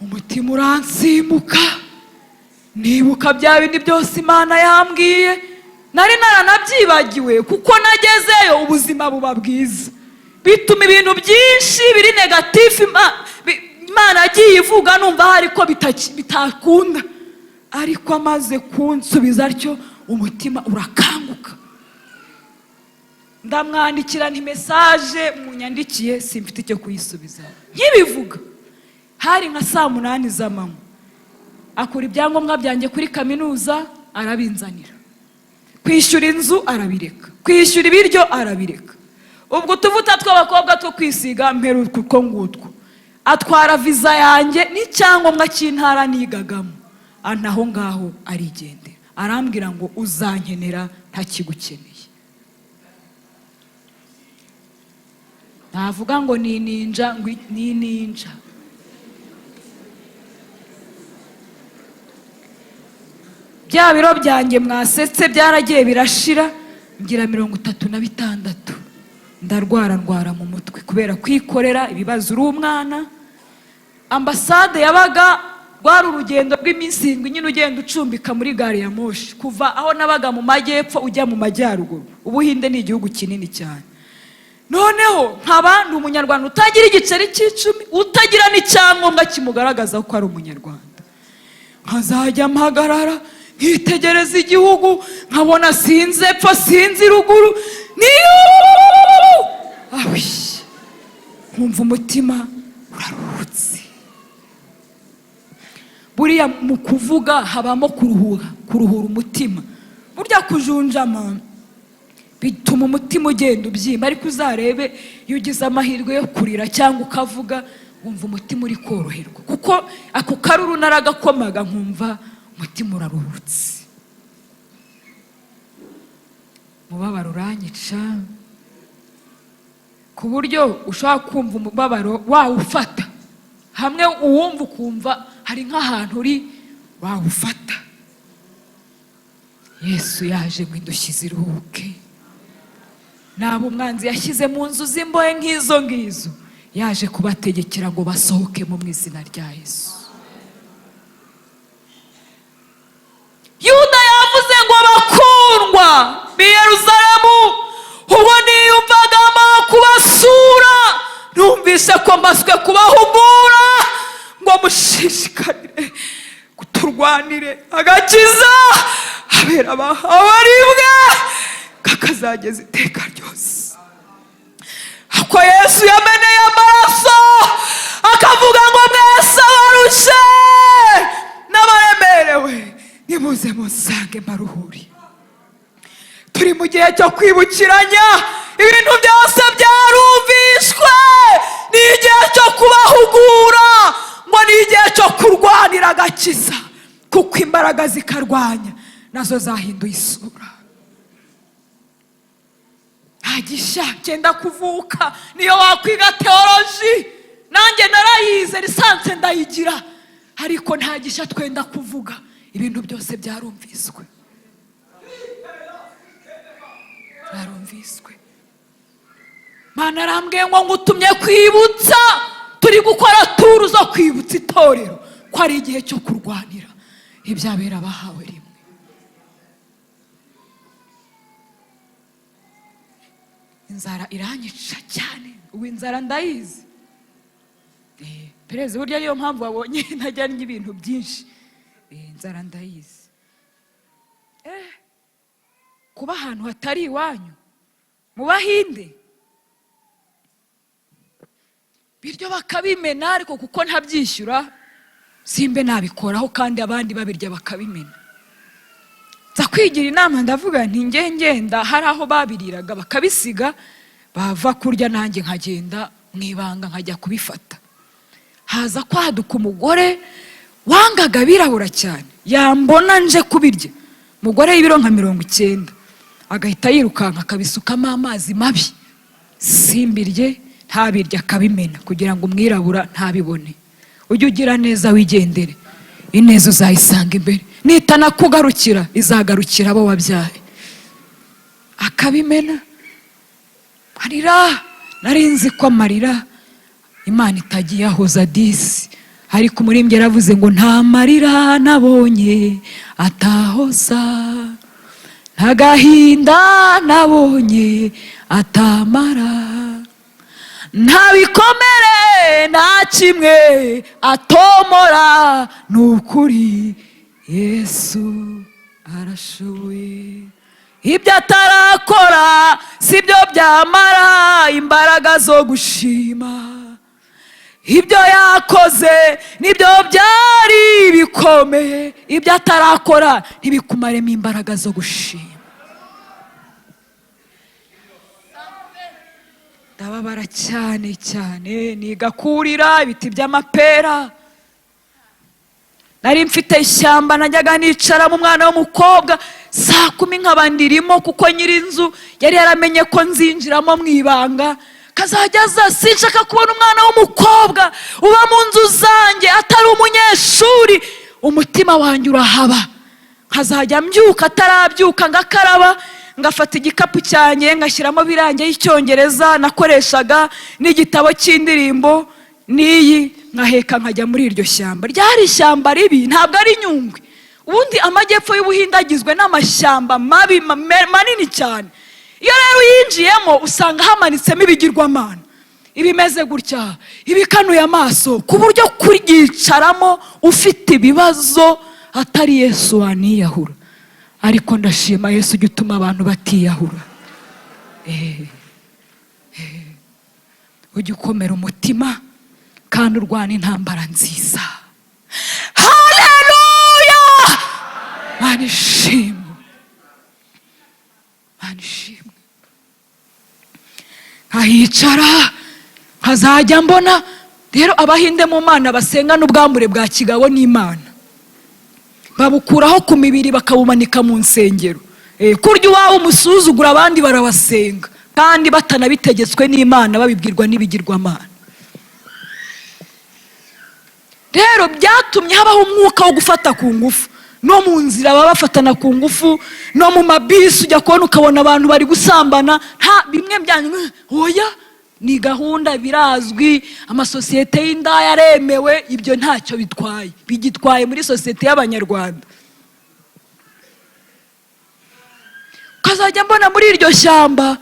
umutima uransimuka, nibuka bya bindi byose Imana yambwiye. Nari naranabyibagiwe kuko nagezeyo ubuzima buba bwiza, bituma ibintu byinshi biri négatif Imana yagiye ivuga numva hari ko bitakunda. Ariko amaze kunsubiza atyo, umutima urakanguka. Ndamwandikira nti: "Message munyandikiye simfite icyo kuyisubiza." Nkibivuga hari nka saa 8 z'amanywa. Akura ibyangombwa byanjye kuri kaminuza arabinzanira, kwishyura inzu arabireka, kwishyura ibiryo arabireka, ubwo utuvuta tw'abakobwa two kwisiga mperuka utwo ngutwo. Atwara viza yanjye n'icyangombwa cy'intara nigagamo, aho ngaho arigendera. Arambwira ngo: "Uzankenera ntakigukeneye." Navuga ngo ni ninja, ngo ni ninja. Bya biro byanjye mwasetse byaragiye birashira, ngira 36, ndarwara, ndwara mu mutwe kubera kwikorera ibibazo uri umwana. Ambasade yabaga, rwari urugendo rw'iminsi 7 nyine, ugenda ucumbika muri gari ya moshi kuva aho nabaga mu majyepfo ujya mu majyaruguru. Ubuhinde ni igihugu kinini cyane. Noneho nkaba ndi Umunyarwanda utagira igiceri cy'icumi, utagira n'icyangombwa kimugaragaza ko ari Umunyarwanda. Nkazajya mpagarara nkitegereza igihugu, nkabona sinzi epfo, sinzi ruguru, niyo awi, nkumva umutima uraruhutse. Buriya mu kuvuga habamo kuruhura, kuruhura umutima. Burya kujunjama bituma umutima ugenda ubyimba, ariko uzarebe iyo ugize amahirwe yo kurira cyangwa ukavuga, wumva umutima uri koroherwa, kuko ako karuru naragakomaga nkumva umutima uraruhutse. Umubabaro uranyica ku buryo ushobora kumva umubabaro wawufata hamwe, uwumva ukumva hari nk'ahantu uri wawufata. Yesu yaje ngo indushyi ziruhuke. Naba umwanzi yashyize mu nzu z'imbohe nk'izo ngizo, yaje kubategekera ngo basohokemo mu izina rya Yesu. Yuda yavuze ngo: "Bakundwa b'i Yeruzalemu, ubwo niyumvagamo kubasura, numvise ko mbaswe kubahugura ngo mushishikarire kuturwanire agakiza abera abaribwe kakazageza iteka ryose." Ako Yesu yameneye amaraso, akavuga ngo: "Mwese abarushye n'abaremerewe, nimuze musange mbaruhure." Turi mu gihe cyo kwibukiranya, ibintu byose byarumvishwe. Ni igihe cyo kubahugura ngo ni igihe cyo kurwanira agakiza, kuko imbaraga zikarwanya nazo zahinduye isura. Nta gishya cyenda kuvuka. Niyo wakwiga théologie, nanjye narayize, licence ndayigira, ariko nta gishya twenda kuvuga. Ibintu byose byarumviswe, byarumviswe. Mana arambwiye ngo ngutumye kwibutsa. Turi gukora tour zo kwibutsa itorero ko ari igihe cyo kurwanira ibyabera bahawe rimwe. Inzara iranyica cyane, ubu inzara ndayizi. Perezida, burya niyo mpamvu wabonye ntajya ndya ibintu byinshi. Inzara ndayizi. Kuba ahantu hatari iwanyu mu Bahinde, biryo bakabimena, ariko kuko ntabyishyura simbe nabikoraho, kandi abandi babirya bakabimena. Nza kwigira inama, ndavuga nti nge ngenda hari aho babiriraga bakabisiga, bava kurya nanjye nkagenda mu ibanga nkajya kubifata. Haza kwaduka umugore wangaga abirabura cyane, yambona nje kubirya, umugore w'ibiro nka 90, agahita yirukanka akabisukamo amazi mabi, simbirye, ntabirye, akabimena kugira ngo umwirabura ntabibone. Ujye ugira neza wigendere, ineza uzayisanga imbere, nitanakugarukira izagarukira abo wabyaye. Akabimena, arira. Nari nzi ko amarira Imana itagiye ahoza disi, ariko umuririmbyi yaravuze ngo nta marira nabonye atahoza, nta gahinda nabonye atamara, nta bikomere nta kimwe atomora. Ni ukuri Yesu arashoboye. Ibyo atarakora si byo byamara imbaraga zo gushima. Ibyo yakoze nibyo byari bikomeye. Ibyo atarakora ntibikumaremo imbaraga zo gushima. Ndababara cyane cyane, niga kurira ibiti by'amapera. Nari mfite ishyamba najyaga nicaramo, umwana w'umukobwa, saa 10 nkaba ndirimo, kuko nyir'inzu yari yaramenye ko nzinjiramo mu ibanga, kazajya aza. Sinshaka kubona umwana w'umukobwa uba mu nzu zanjye atari umunyeshuri. Umutima wanjye urahaba. Nkazajya mbyuka atarabyuka, ngakaraba, ngafata igikapu cyanjye, ngashyiramo birange y'icyongereza nakoreshaga n'igitabo cy'indirimbo n'iyi, nkaheka nkajya muri iryo shyamba. Ryari ishyamba ribi, ntabwo ari Nyungwe. Ubundi amajyepfo y'Ubuhinde agizwe n'amashyamba mabi, manini cyane. Iyo rero uyinjiyemo usanga hamanitsemo ibigirwamana, ibimeze gutya, ibikanuye amaso, ku buryo kuryicaramo ufite ibibazo atari Yesu waniyahura. Ariko ndashima Yesu ujya utuma abantu batiyahura. Ujya ukomera umutima kandi urwana intambara nziza. Haleluya! Mana ishimwe, Mana ishimwe. Nkahicara nkazajya mbona rero Abahinde mu Mana basenga n'ubwambure bwa kigabo n'Imana, babukuraho ku mibiri bakabumanika mu nsengero. Kurya iwawe umusuzugura, abandi barabasenga kandi batanabitegetswe n'Imana, babibwirwa n'ibigirwamana. Rero byatumye habaho umwuka wo gufata ku ngufu. No mu nzira baba bafatana ku ngufu, no mu mabisi ujya kubona ukabona abantu bari gusambana. Nta bimwe byanyu, oya, ni gahunda, birazwi. Amasosiyete y'indaya aremewe, ibyo ntacyo bitwaye, bigitwaye muri sosiyete y'Abanyarwanda. Ukazajya mbona muri iryo shyamba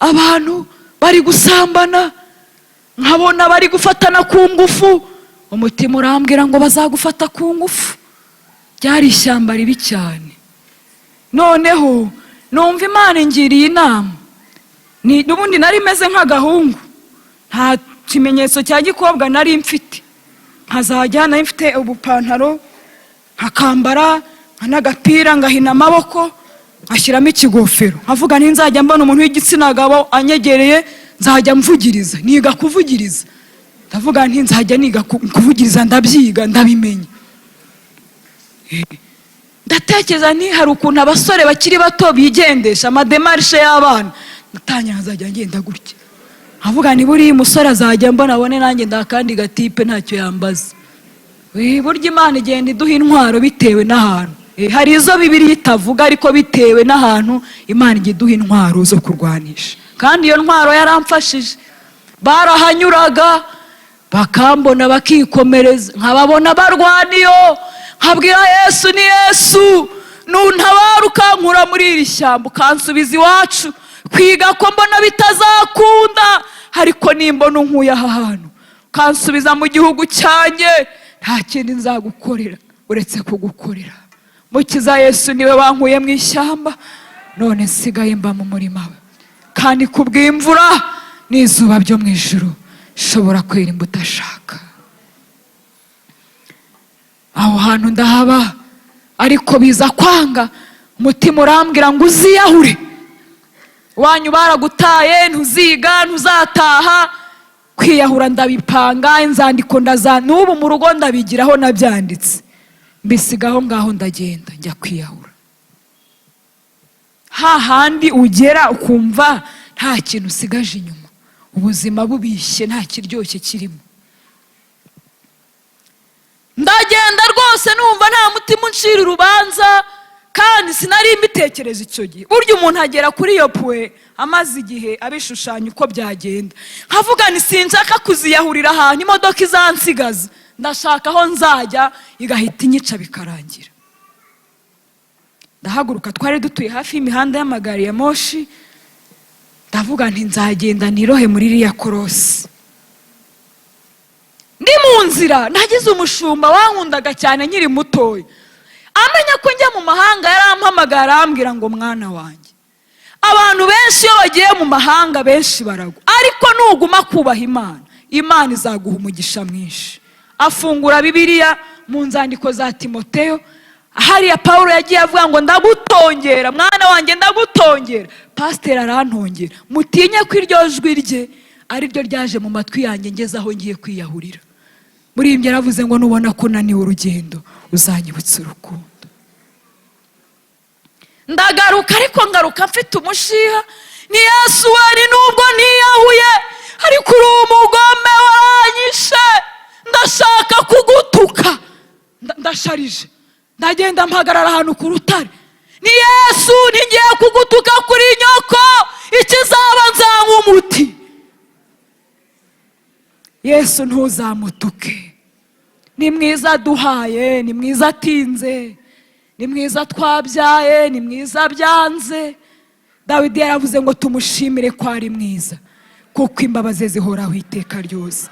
abantu bari gusambana, nkabona bari gufatana ku ngufu. Umutima urambwira ngo bazagufata ku ngufu. Ryari ishyamba ribi cyane. Noneho numva Imana ingiriye inama. N'ubundi nari meze nk'agahungu, nta kimenyetso cya gikobwa nari mfite. Nkazajya nari mfite ubupantaro nkakambara n'agapira, ngahina amaboko, nkashyiramo ikigofero, nkavuga nti nzajya mbona umuntu w'igitsina gabo anyegereye nzajya mvugiriza. Niga kuvugiriza, ndavuga nti nzajya niga kuvugiriza, ndabyiga, ndabimenya. Ndatekereza nti hari ukuntu abasore bakiri bato bigendesha amadémarches y'abana. Ndatangira nzajya ngenda gutya, nkavuga ni buriya umusore azajya mbona abone nanjye ndakandi gatipe ntacyo yambaza. Burya Imana igenda iduha intwaro bitewe n'ahantu. Hari izo Bibiliya itavuga, ariko bitewe n'ahantu Imana ijya iduha intwaro zo kurwanisha. Kandi iyo ntwaro yaramfashije. Barahanyuraga bakambona bakikomereza, nkababona barwaniyo, nkabwira Yesu ni Yesu nuntabara ukankura muri iri shyamba, ukansubiza iwacu kwiga, ko mbona bitazakunda, ariko nimbona unkuye aha hantu ukansubiza mu gihugu cyanjye, nta kindi nzagukorera uretse kugukorera. Mukiza Yesu niwe wankuye mu ishyamba, none nsigaye mba mu murima we, kandi kubw'imvura n'izuba byo mu ijuru nshobora kwera imbuto ashaka. Aho hantu ndahaba, ariko biza kwanga. Umutima urambwira ngo uziyahure, wanyu baragutaye, ntuziga, ntuzataha. Kwiyahura ndabipanga, inzandiko ndaza n'ubu mu rugo ndabigiraho, nabyanditse, mbisigaho ngaho, ndagenda njya kwiyahura. Hahandi ugera ukumva nta kintu usigaje inyuma, ubuzima bubishye, nta kiryoshye kirimo. Ndagenda rwose numva nta mutima uncira urubanza, kandi sinari mbitekereza icyo gihe. Burya umuntu agera kuri iyo point amaze igihe abishushanya uko byagenda. Nkavuga ni sinshaka kuziyahurira ahantu imodoka izansigaza, ndashaka aho nzajya igahita inyica bikarangira. Ndahaguruka, twari dutuye hafi y'imihanda y'amagari ya moshi. Ndavuga nti nzagenda nirohe muri iriya korosi. Ndi mu nzira nagize umushumba wankundaga cyane nkiri mutoya, amenya ko njya mu mahanga yarampamagara, arambwira ngo mwana wanjye, abantu benshi iyo bagiye mu mahanga benshi baragwa, ariko nuguma kubaha Imana, Imana izaguha umugisha mwinshi. Afungura Bibiliya mu nzandiko za Timoteyo, hariya Paul yagiye avuga ngo ndagutongera mwana wanjye, ndagutongera. Pasiteri arantongera. Mutinye ko iryo jwi rye ariryo ryaje mu matwi yanjye ngeze aho ngiye kwiyahurira. Muri ibyo yaravuze ngo nubona ko naniwe urugendo uzanyibutsa urukundo. Ndagaruka, ariko ngaruka mfite umushiha. Ni Yesu wari, nubwo niyahuye ariko uri umugome waranyishe, ndashaka kugutuka. Ndasharije, ndagenda mpagarara ahantu ku rutare. Ni Yesu, ntigiye kugutuka kuri nyoko, ikizaba nzanywa umuti. Yesu ntuzamutuke, ni mwiza duhaye, ni mwiza atinze, ni mwiza twabyaye, ni mwiza byanze. Dawidi yaravuze ngo tumushimire ko ari mwiza, kuko imbabazi zihoraho iteka ryose.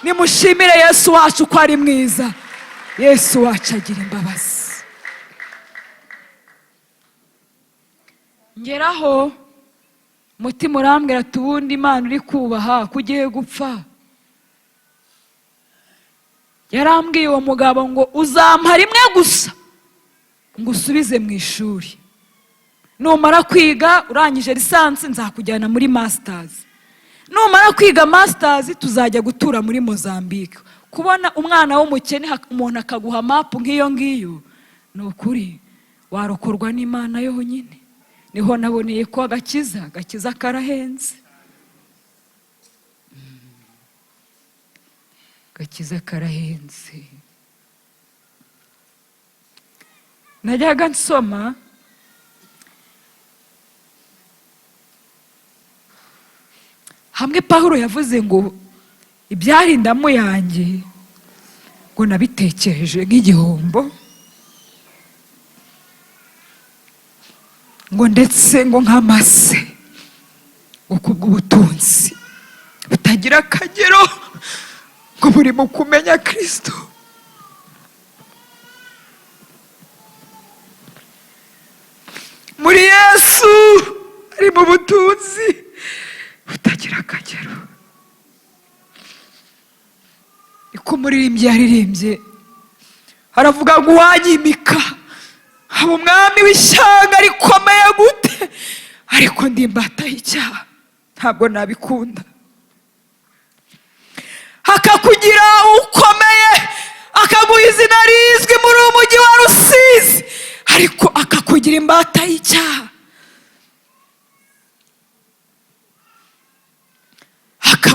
Nimushimire Yesu wacu ko ari mwiza. Yesu wacu agira imbabazi. Ngeraho umutima urambwira ati ubundi Imana uri kubaha ko ugiye gupfa? Yarambwiye uwo mugabo ngo uzampa rimwe gusa ngo usubize mu ishuri, numara kwiga urangije licence nzakujyana muri masters, numara kwiga masters tuzajya gutura muri Mozambique. Kubona umwana w'umukene umuntu akaguha map nk'iyo ngiyo, ni ukuri warokorwa n'Imana yonyine. Niho naboneye ko agakiza karahenze, agakiza karahenze. Najyaga nsoma hamwe Pawulo yavuze ngo ibyari indamu yanjye ngo nabitekereje nk'igihombo, ngo ndetse ngo nk'amase, ngo kubw'ubutunzi butagira akagero ngo buri mu kumenya Kristo. Muri Yesu ari mu butunzi butagira akagero. Niko umuririmbyi yaririmbye, aravuga ngo uwanyimika haba umwami w'ishyanga rikomeye gute, ariko ndi imbata y'icyaha ntabwo nabikunda. Akakugira ukomeye, akaguha izina rizwi muri uyu mujyi wa Rusizi, ariko akakugira imbata y'icyaha.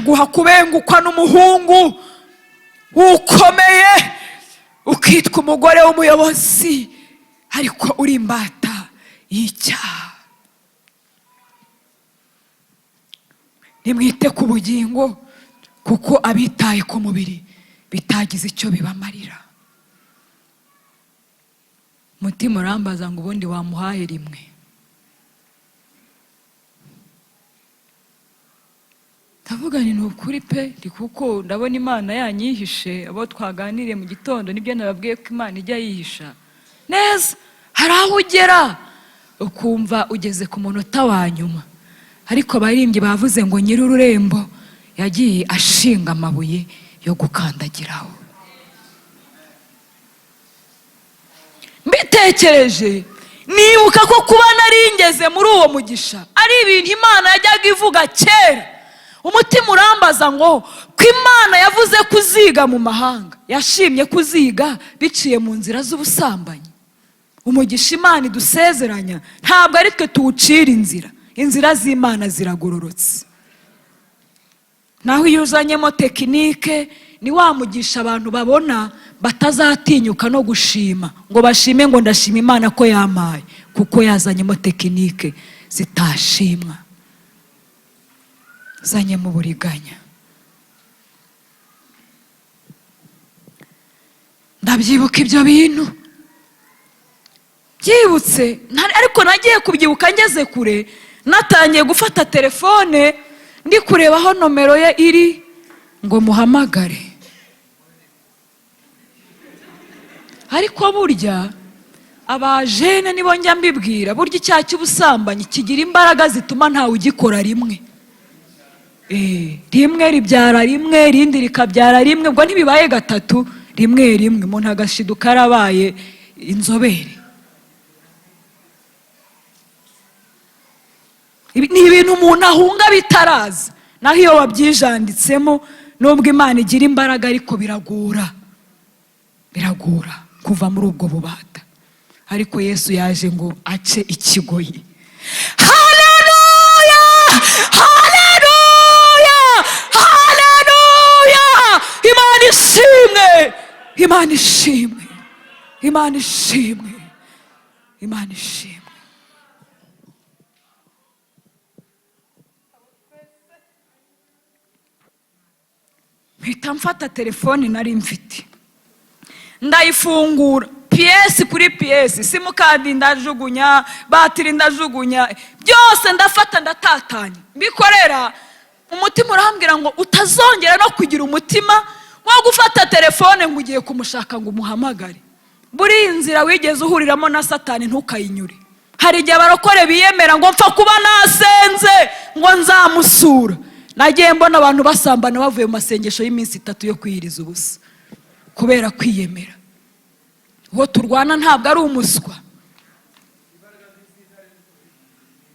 Ikaguha kubengukwa n'umuhungu ukomeye, ukitwa umugore w'umuyobozi, ariko uri imbata y'icyaha. Nimwite ku bugingo, kuko abitaye ku mubiri bitagize icyo bibamarira. Mutima urambaza ngo ubundi wamuhaye rimwe. Ndavuga nti ni ukuri pe, ndi kuko ndabona Imana yanyihishe. Abo twaganiriye mu gitondo nibyo nababwiye ko Imana ijya yihisha neza. Hari aho ugera ukumva ugeze ku munota wa nyuma, ariko abaririmbyi bavuze ngo nyir'ururembo yagiye ashinga amabuye yo gukandagiraho. Mbitekereje nibuka ko kuba naringeze muri uwo mugisha ari ibintu Imana yajyaga ivuga kera. Umutima urambaza ngo ko Imana yavuze kuziga mu mahanga, yashimye kuziga biciye mu nzira z'ubusambanyi. Umugisha Imana idusezeranya ntabwo ari twe tuwucira inzira, inzira z'Imana ziragororotse. Naho iyo uzanyemo tekinike ni wa mugisha abantu babona batazatinyuka no gushima, ngo bashime ngo ndashima Imana ko yampaye, kuko yazanyemo tekinike zitashimwa, zanyemo uburiganya. Ndabyibuka ibyo bintu byibutse, ariko nagiye kubyibuka ngeze kure, natangiye gufata telefone ndi kureba aho nomero ye iri ngo muhamagare. Ariko burya abajene nibo njya mbibwira, burya icyaha cy'ubusambanyi kigira imbaraga zituma ntawe ugikora rimwe. Rimwe ribyara rimwe, irindi rikabyara rimwe, ubwo ntibibaye gatatu, rimwe rimwe umuntu agashiduka yarabaye inzobere. Ni ibintu umuntu ahunga bitaraza. Naho iyo wabyijanditsemo, nubwo Imana igira imbaraga, ariko biragora, biragora kuva muri ubwo bubata. Ariko Yesu yaje ngo ace ikigoyi. Haleluya, haleluya, haleluya! Imana ishimwe, Imana ishimwe, Imana ishimwe, Imana ishimwe. Mpita mfata telefone nari mfite ndayifungura, piyesi kuri piyesi, simukadi ndajugunya, batiri ndajugunya, byose ndafata ndatatanya mbikorera. Umutima urambwira ngo utazongera no kugira umutima wo gufata telefone ngo ugiye kumushaka ngo umuhamagare. Buri nzira wigeze uhuriramo na Satani ntukayinyure. Hari igihe abarokore biyemera ngo mpfa kuba nasenze ngo nzamusura. Nagiye mbona abantu basambana bavuye mu masengesho y'iminsi itatu yo kwiyiriza ubusa kubera kwiyemera. Uwo turwana ntabwo ari umuswa,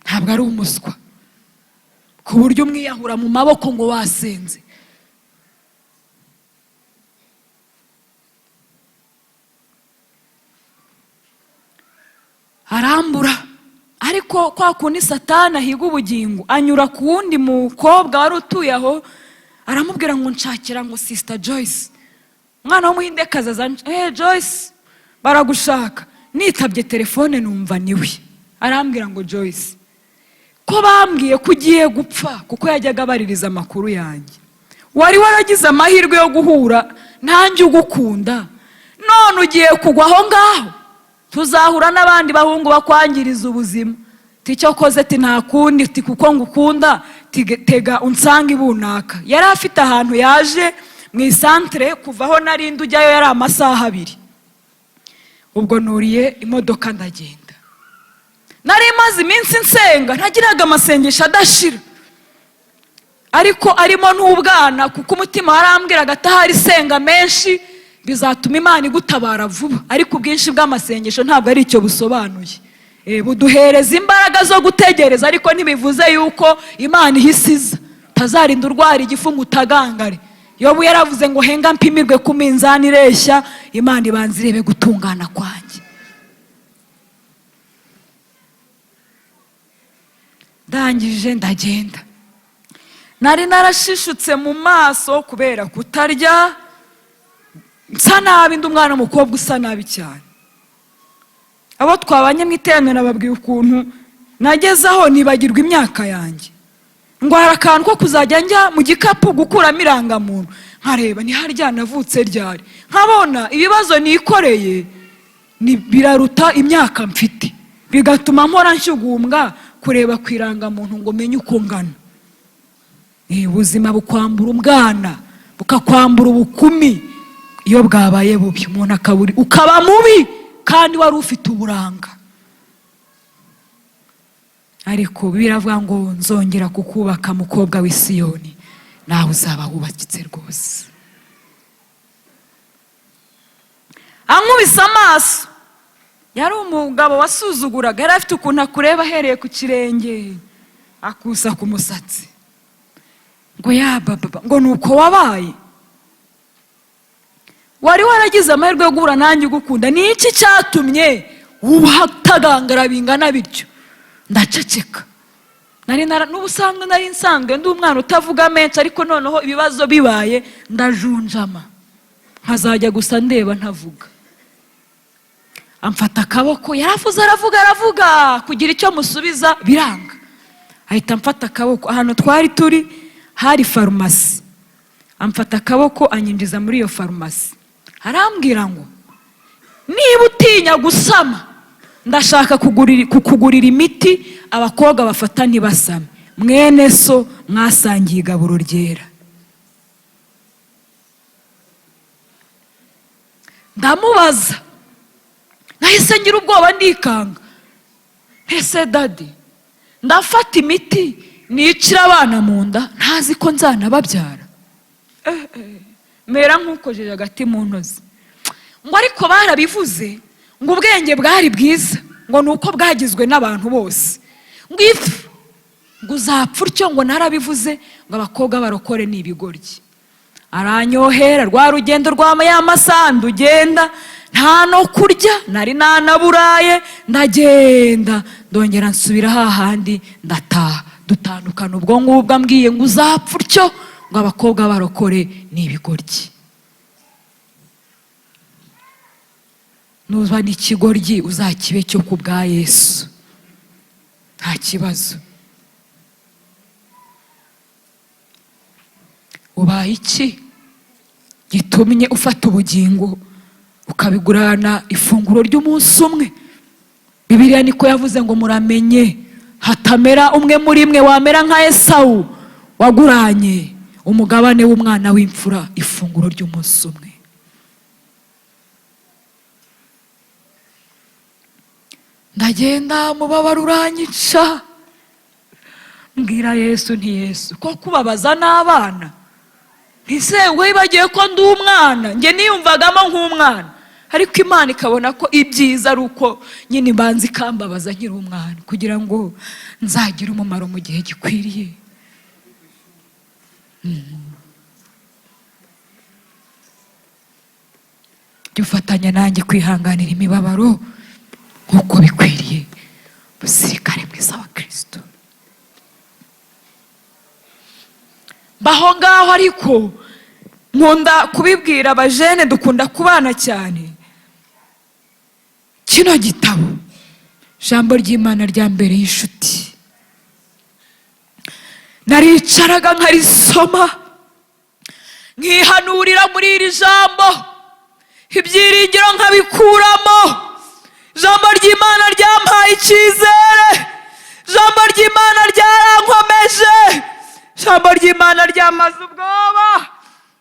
ntabwo ari umuswa ku buryo umwiyahura mu maboko ngo wasenze. Arambura, ariko kwa kundi Satani ahiga ubugingo, anyura ku wundi mukobwa wari utuye aho, aramubwira ngo nshakira ngo Sister Joyce, umwana w'umuhindekazi aza, Joyce baragushaka. Nitabye telefone numva niwe, arambwira ngo Joyce ko bambwiye ko ugiye gupfa, kuko yajyaga abaririza amakuru yanjye, wari waragize amahirwe yo guhura nanjye ugukunda, none ugiye kugwa aho ngaho, tuzahura n'abandi bahungu bakwangiriza ubuzima. Ticyo koze ti nta kundi, ti kuko ngukunda, tega unsange ibunaka. Yari afite ahantu yaje mu isantere, kuva aho narindi ujyayo yari amasaha abiri. Ubwo nuriye imodoka ndagenda. Nari maze iminsi nsenga, ntagiraga amasengesho adashira, ariko arimo n'ubwana, kuko umutima warambwiraga atahari senga menshi bizatuma Imana igutabara vuba. Ariko ubwinshi bw'amasengesho ntabwo ari icyo busobanuye. Buduhereza imbaraga zo gutegereza, ariko ntibivuze yuko Imana ihise iza. Utazarinda urwara igifu ngo utagangare. Yobu yaravuze ngo henga mpimirwe ku minzani ireshya, Imana ibanza irebe gutungana kwanjye. Ndangije ndagenda, Nari narashishutse mu maso kubera kutarya, nsa nabi, ndi umwana w'umukobwa usa nabi cyane. Abo twabanye mu iteraniro nababwiye ukuntu nageze aho nibagirwa imyaka yanjye, ndwara akantu ko kuzajya njya mu gikapu gukuramo irangamuntu, nkareba ntiharya navutse ryari, nkabona ibibazo nikoreye biraruta imyaka mfite, bigatuma mpora nshyugumbwa kureba ku irangamuntu ngo menye uko ngana. Ubuzima bukwambura ubwana, bukakwambura ubukumi iyo bwabaye bubi, umuntu akaburi ukaba mubi kandi wari ufite uburanga. Ariko biravuga ngo nzongera kukubaka, mukobwa w'i Siyoni, nawe uzaba wubakitse rwose. Ankubise amaso, yari umugabo wasuzuguraga, yari afite ukuntu akureba ahereye ku kirenge akusa ku musatsi, ngo ya baba, ngo ni uko wabaye, wari waragize amahirwe yo guhura nanjye ugukunda, ni iki cyatumye uhatagangara bingana bityo? Ndaceceka. N'ubusanzwe nari nsanzwe ndi umwana utavuga menshi, ariko noneho ibibazo bibaye ndajunjama, nkazajya gusa ndeba ntavuga. Amfata akaboko, yaravuze, aravuga, aravuga, kugira icyo musubiza biranga. Ahita amfata akaboko, ahantu twari turi hari farumasi, amfata akaboko anyinjiza muri iyo farumasi, arambwira ngo niba utinya gusama, ndashaka kukugurira imiti abakobwa bafata ntibasame, mwene so mwasangiye igaburo ryera. Ndamubaza, nahise ngira ubwoba ndikanga, ese daddy ndafata imiti nicira abana mu nda ntazi ko nzanababyara? Mera nk'ukojeje agati mu ntozi. Ngo ariko barabivuze ngo ubwenge bwari bwiza, ngo ni uko bwagizwe n'abantu bose, ngo ifu ngo uzapfa utyo, ngo narabivuze ngo abakobwa barokore ni ibigoryi. Aranyohera rwa rugendo rwa ya masandu ugenda nta no kurya, nari nanaburaye, ndagenda ndongera nsubira hahandi ndataha. Dutandukana ubwo ngubwo ambwiye ngo uzapfa utyo, ngo abakobwa barokore ni ibigoryi. Nuba n'ikigoryi uzakibe cyo ku bwa Yesu, nta kibazo. Ubaye iki gitumye ufata ubugingo ukabigurana ifunguro ry'umunsi umwe? Bibiliya niko yavuze ngo muramenye hatamera umwe muri mwe wamera nka Esawu waguranye umugabane w'umwana w'imfura ifunguro ry'umunsi umwe. Ndagenda umubabaro uranyica, mbwira Yesu nti Yesu ko kubabaza n'abana, ntisengwe wibagiwe ko ndi umwana, njye niyumvagamo nk'umwana, ariko Imana ikabona ko ibyiza ari uko nyine imbanza ikambabaza nkiri umwana kugira ngo nzagire umumaro mu gihe gikwiriye. Jya ufatanya nanjye kwihanganira imibabaro nk'uko bikwiriye umusirikare mwiza wa Kristo. Mbaho ngaho, ariko nkunda kubibwira abajene dukunda kubana cyane. Kino gitabo ijambo ry'Imana rya mbere y'inshuti, naricaraga nkarisoma nkihanurira muri iri jambo, ibyiringiro nkabikuramo. Ijambo ry'Imana ryampaye icyizere, ijambo ry'Imana ryarankomeje, ijambo ry'Imana ryamaze ubwoba.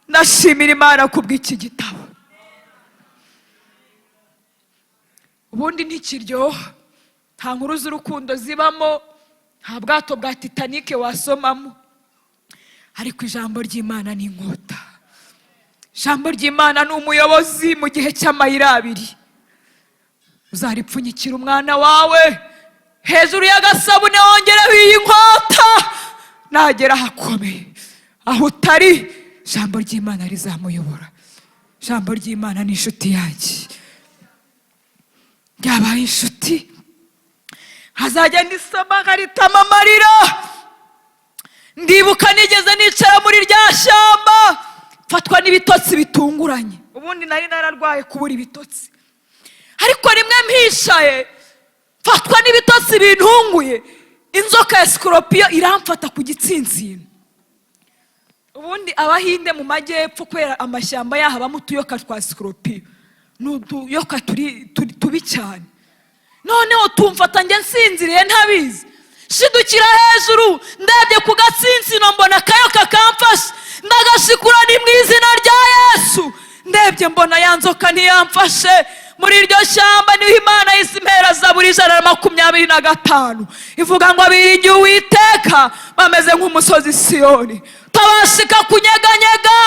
Ndashimira Imana kubw'iki gitabo. Ubundi ntikiryoha, nta nkuru z'urukundo zibamo, nta bwato bwa Titanic wasomamo, ariko ijambo ry'Imana ni inkota. Ijambo ry'Imana ni umuyobozi mu gihe cy'amayira abiri. Uzaripfunyikira umwana wawe hejuru y'agasabune, wongereho iyi nkota, nagera ahakomeye aho utari, ijambo ry'Imana rizamuyobora. Ijambo ry'Imana ni inshuti yanjye, ryabaye inshuti, nkazajya ndisoma nkaritama amarira. Ndibuka nigeze nicara muri rya shyamba, mfatwa n'ibitotsi bitunguranye. Ubundi nari nararwaye kubura ibitotsi, ariko rimwe mpishaye mfatwa n'ibitotsi bintunguye, inzoka ya sikoropiyo iramfata ku gitsinsino. Ubundi Abahinde mu majyepfo, kubera amashyamba yaho habamo utuyoka twa sikoropiyo, ni utuyoka tubi cyane. Noneho tumfata njye nsinziriye ntabizi, shidukira hejuru, ndebye ku gatsinsino mbona akayoka kamfashe, ndagashikura ni mu izina rya Yesu. Ndebye mbona ya nzoka ntiyamfashe. Muri iryo shyamba niho Imana y'isi impera Zaburi 125 ivuga ngo: "Abiringiye Uwiteka bameze nk'umusozi Siyoni utabashika kunyeganyega,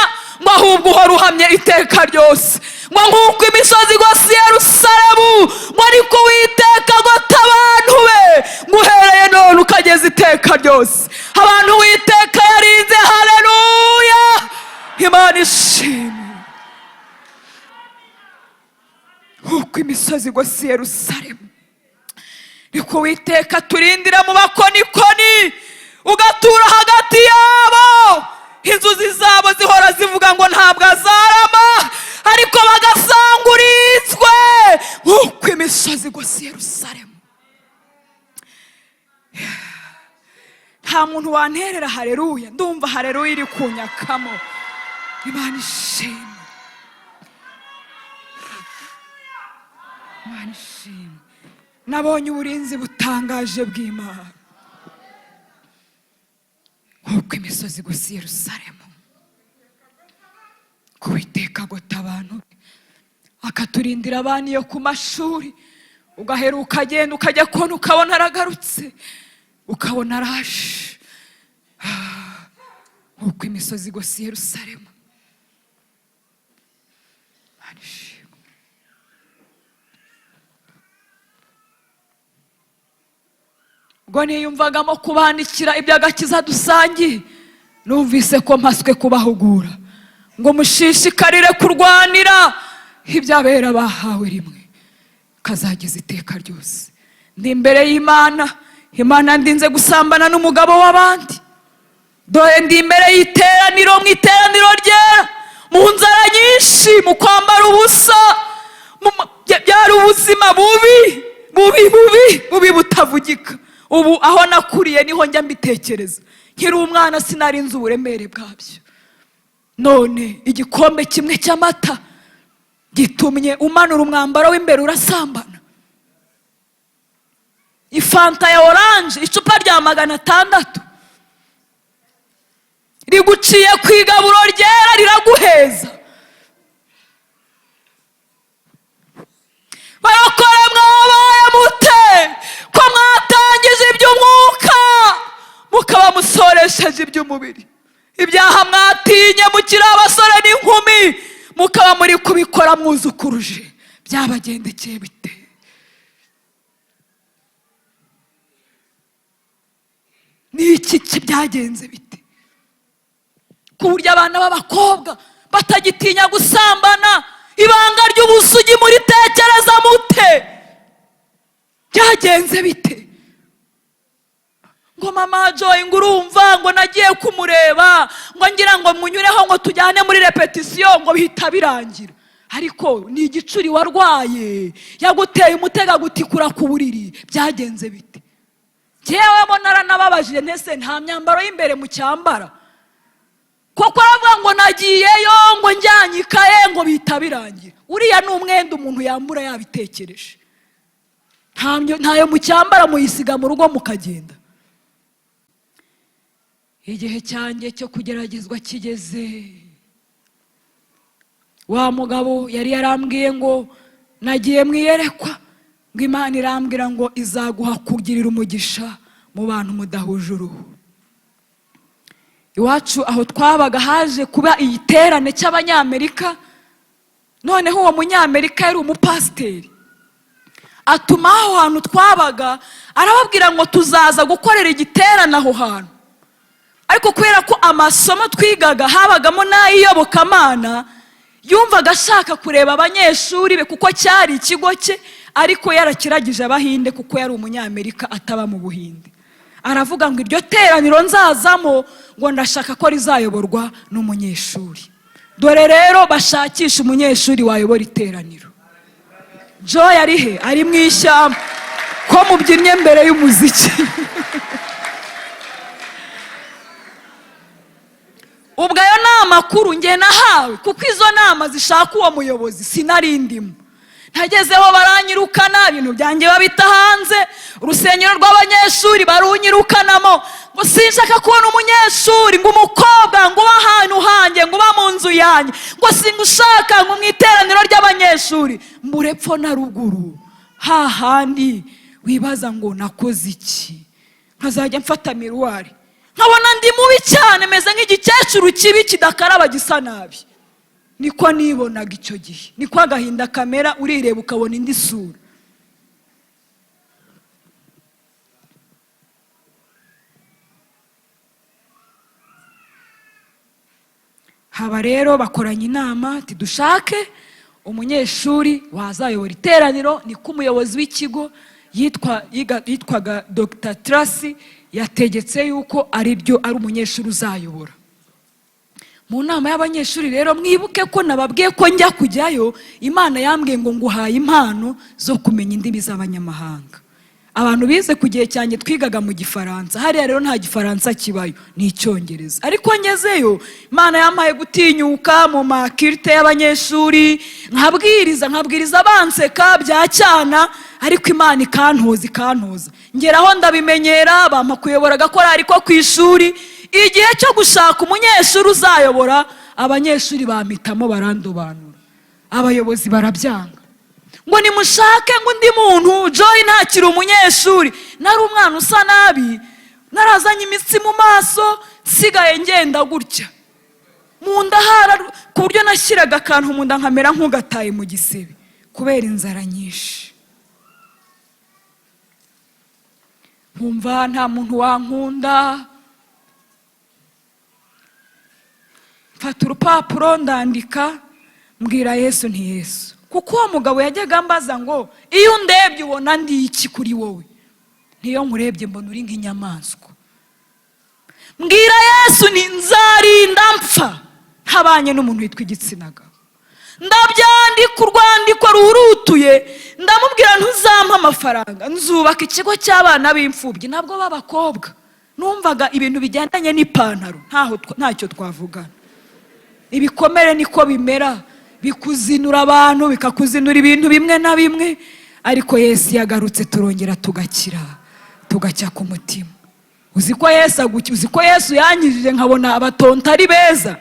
ngo ahubwo uhora uhamye iteka ryose, ngo nk'uko imisozi igose Yerusalemu, ngo ariko Uwiteka agota abantu be, ngo uhereye none ukageza iteka ryose." Abantu Uwiteka yarinze, haleluya, Imana ishimwe. Nk'uko imisozi igose Yerusalemu, niko Uwiteka turindira mu bakonikoni, ugatura hagati yabo. Inzuzi zabo zihora zivuga ngo ntabwo azarama, ariko bagasanga urinzwe nk'uko imisozi igose Yerusalemu. Nta muntu wanterera hareruya, ndumva hareruya iri kunyakamo. Imana ishimwe, Imana ishimwe. Nabonye uburinzi butangaje bw'Imana. Nk'uko imisozi igose Yerusalemu, Uwiteka agota abantu be, akaturindira abana iyo ku mashuri, ugaheruka agenda, ukajya kubona ukabona aragarutse, ukabona araje. Nk'uko imisozi igose Yerusalemu. Imana ishimwe. Ubwo niyumvagamo kubandikira iby'agakiza dusangiye, numvise ko mpaswe kubahugura ngo mushishikarire kurwanira iby'abera bahawe rimwe kazageza iteka ryose. Ndi imbere y'Imana, Imana ndinze gusambana n'umugabo w'abandi. Dore ndi imbere y'iteraniro, mu iteraniro ryera, mu nzara nyinshi, mu kwambara ubusa, byari ubuzima bubi bubi bubi bubi butavugika. Ubu aho nakuriye niho njya mbitekereza. Nkiri umwana sinari nzi uburemere bwabyo. None igikombe kimwe cy'amata gitumye umanura umwambaro w'imbere urasambana. Ifanta ya oranje, icupa rya 600, riguciye ku igaburo ryera, riraguheza. Barokore mwabaye mute ko mwatangije iby'umwuka mukaba musoresheje iby'umubiri? Ibyaha mwatinye mukiri abasore n'inkumi mukaba muri kubikora mwuzukuruje, byabagendekeye bite? Ni iki byagenze bite ku buryo abana b'abakobwa batagitinya gusambana? Ibanga ry'ubusugi muritekereza mute? Byagenze bite? Ngo mama Joy, ngo urumva ngo nagiye kumureba, ngo ngira ngo munyureho ngo tujyane muri repetisiyo, ngo bihita birangira. Ariko ni igicuri warwaye, yaguteye umutego agutikura ku buriri. Byagenze bite? Njyewe mo naranababajije, ntese nta myambaro y'imbere mu cyambara? Kuko aravuga ngo nagiyeyo ngo njyanye ikaye, ngo bihita birangira. Uriya ni umwenda umuntu yambura yabitekereje. Ntayo mu cyambara, muyisiga mu rugo mukagenda. Igihe cyanjye cyo kugeragezwa kigeze, wa mugabo yari yarambwiye ngo nagiye mu iyerekwa, ngo Imana irambwira ngo izaguha kugirira umugisha mu bantu mudahuje uruhu. Iwacu aho twabaga haje kuba igiterane cy'Abanyamerika. Noneho uwo munyamerika yari umupasiteri, atuma aho hantu twabaga, arababwira ngo tuzaza gukorera igiterane aho hantu. Ariko kubera ko amasomo twigaga habagamo n'ay'iyobokamana, yumvaga ashaka kureba abanyeshuri be, kuko cyari ikigo cye, ariko yarakiragije Abahinde, kuko yari umunyamerika ataba mu Buhinde. Aravuga ngo iryo teraniro nzazamo, ngo ndashaka ko rizayoborwa n'umunyeshuri. Dore rero bashakisha umunyeshuri wayobora iteraniro. Joy ari he? Ari mu ishyamba. Ko mubyinnye mbere y'umuziki? Ubwo ayo ni amakuru nge nahawe, kuko izo nama zishaka uwo muyobozi sinari ndimo. Ntagezeho baranyirukana, ibintu byanjye babita hanze, urusengero rw'abanyeshuri barunyirukanamo, ngo sinshaka kubona umunyeshuri, ngo umukobwa ngo uba ahantu hanjye, ngo uba mu nzu yanjye, ngo singushaka, ngo mu iteraniro ry'abanyeshuri. Mbure epfo na ruguru, hahandi wibaza ngo nakoze iki? Nkazajya mfata miroir, nkabona ndi mubi cyane, meze nk'igikecuru kibi kidakaraba, gisa nabi. Niko nibonaga icyo gihe, niko agahinda kamera, urireba ukabona indi sura. Haba rero bakoranye inama ati dushake umunyeshuri wazayobora iteraniro. Niko umuyobozi w'ikigo yitwaga Dr Tracy yategetse yuko ari byo, ari umunyeshuri uzayobora. Mu nama y'abanyeshuri rero, mwibuke ko nababwiye ko njya kujyayo Imana yambwiye ngo nguhaye impano zo kumenya indimi z'abanyamahanga. Abantu bize ku gihe cyanjye twigaga mu Gifaransa, hariya rero nta Gifaransa kibayo, ni Icyongereza. Ariko ngezeyo Imana yampaye gutinyuka mu makirite y'abanyeshuri, nkabwiriza, nkabwiriza banseka bya cyana, ariko Imana ikantoza, ikantoza, ngeraho ndabimenyera, bampa kuyobora agakorari ko ku ishuri. Igihe cyo gushaka umunyeshuri uzayobora, abanyeshuri bampitamo, barandobanura, abayobozi barabyanga, ngo nimushake ngo undi muntu, Joy ntakiri umunyeshuri. Nari umwana usa nabi, narazanye imitsi mu maso, nsigaye ngenda gutya mu nda hara, ku buryo nashyiraga akantu mu nda nkamera nk'ugataye mu gisebe kubera inzara nyinshi. Nkumva nta muntu wankunda. Mfata urupapuro ndandika, mbwira Yesu nti Yesu, kuko uwo mugabo yajyaga ambaza ngo iyo undebye ubona ndi iki kuri wowe? Ntiyo nkurebye mbona uri nk'inyamaswa. Mbwira Yesu nti nzarinda mpfa ntabanye n'umuntu witwa igitsina gabo. Ndabyandika urwandiko ruhurutuye, ndamubwira ntuzampe amafaranga, nzubaka ikigo cy'abana b'imfubyi nabwo b'abakobwa. Numvaga ibintu bigendanye n'ipantaro ntacyo twavugana. Ibikomere niko bimera, bikuzinura abantu, bikakuzinura ibintu bimwe na bimwe, ariko Yesu yagarutse turongera tugakira, tugacya ku mutima. Uzi ko Yesu aguki, uzi ko Yesu yanyijije nkabona abatonta ari beza.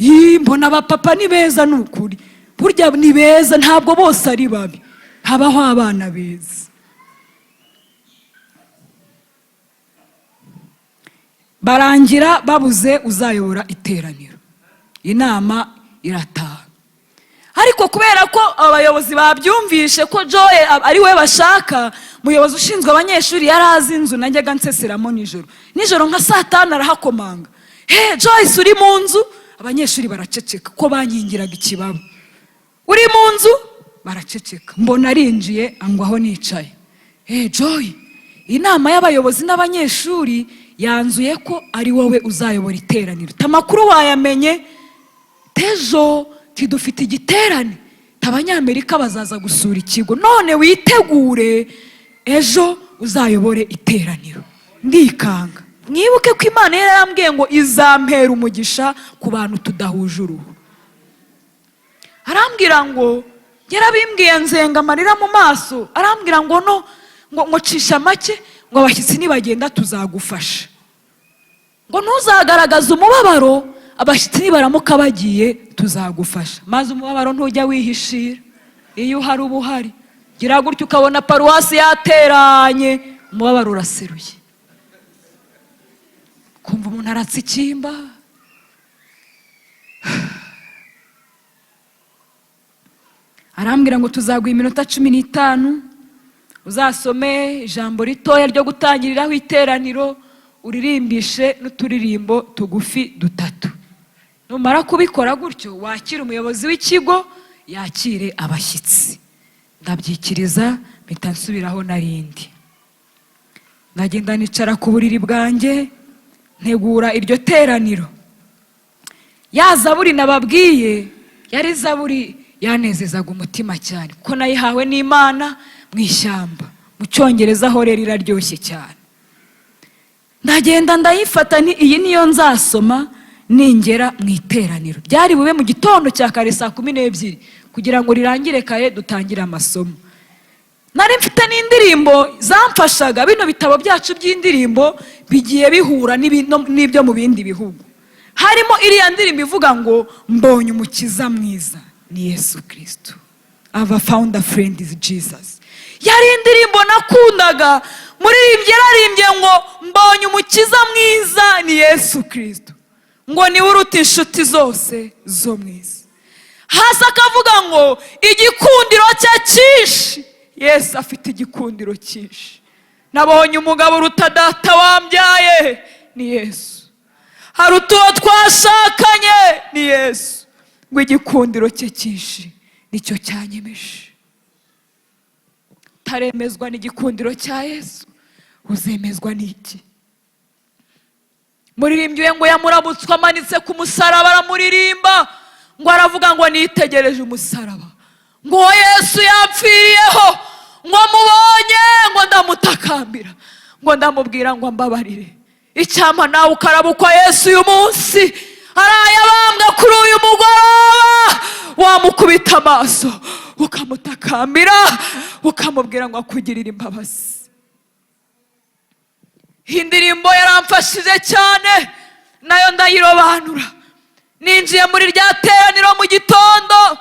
Ii, mbona abapapa ni beza, ni ukuri burya ni beza, ntabwo bose ari babi, habaho abana beza. Barangira babuze uzayobora iteraniro, inama irataha. Ariko kubera ko abayobozi babyumvishe ko Joy ari we bashaka, umuyobozi ushinzwe abanyeshuri yari azi inzu najyaga nseseramo nijoro. Nijoro nka saa tanu arahakomanga, he Joyce uri mu nzu? Abanyeshuri baraceceka ko bankingiraga ikibaba. Uri mu nzu? Baraceceka. Mbona arinjiye angwaho nicaye. He Joy, inama y'abayobozi n'abanyeshuri yanzuye ko ari wowe uzayobora iteraniro. Amakuru wayamenye? Tejo tidufite igiterane, abanyamerika bazaza gusura ikigo, none witegure ejo uzayobore iteraniro. Ndikanga. Mwibuke ko Imana yari yarambwiye ngo izampera umugisha ku bantu tudahuje uruhu. Arambwira ngo yarabimbwiye, nzenga amarira mu maso, arambwira ngo no ngo cisha make, ngo abashyitsi nibagenda tuzagufasha, ngo ntuzagaragaze umubabaro, abashyitsi nibaramuka bagiye tuzagufasha. Maze umubabaro ntujya wihishira, iyo uhari uba uhari. Gira gutya ukabona paruwasi yateranye, umubabaro uraseruye, kumva umuntu aratsikimba. Arambwira ngo tuzaguha iminota 15, uzasome ijambo ritoya ryo gutangiriraho iteraniro, uririmbishe n'uturirimbo tugufi dutatu. Numara kubikora gutyo wakire umuyobozi w'ikigo, yakire abashyitsi. Ndabyikiriza, mpita nsubiraho narindi. Ndagenda nicara ku buriri bwanjye, ntegura iryo teraniro. Ya zaburi nababwiye yari zaburi yanezezaga umutima cyane, kuko nayihawe n'Imana mu ishyamba. Mu Cyongereza ho rero iraryoshye cyane. Ndagenda ndayifata, ni iyi niyo nzasoma ningera mu iteraniro. Byari bube mu gitondo cya kare saa 12, kugira ngo rirangire kare dutangire amasomo. Nari mfite n'indirimbo zamfashaga. Bino bitabo byacu by'indirimbo bigiye bihura n'ibyo mu bindi bihugu. Harimo iriya ndirimbo ivuga ngo "Mbonye umukiza mwiza ni Yesu Kirisito", "I've found a friend is Jesus". Yari indirimbo nakundaga. Muririmbyi yararimbye ngo "Mbonye umukiza mwiza ni Yesu Kirisito", ngo "niwe uruta inshuti zose zo mu isi". Hasi akavuga ngo "igikundiro cye cyinshi". Yesu afite igikundiro cyinshi. Nabonye umugabo uruta data wambyaye, ni Yesu. Haruta uwo twashakanye, ni Yesu. Ngo igikundiro cye cyinshi nicyo cyanyemeje. Utaremezwa n'igikundiro cya Yesu, uzemezwa n'iki? Muririmbyi we ngo yamurabutswe amanitse ku musaraba, aramuririmba ngo aravuga ngo "Nitegereje umusaraba", ngo "uwo Yesu yapfiriyeho", ngo "mubonye", ngo "ndamutakambira", ngo "ndamubwira ngo ambabarire". Icyampa nawe ukarabukwa Yesu uyu munsi araye abambwa kuri uyu mugoroba, wamukubita amaso ukamutakambira, ukamubwira ngo akugirire imbabazi. Iyi ndirimbo yaramfashije cyane, nayo ndayirobanura. Ninjiye muri rya teraniro mu gitondo,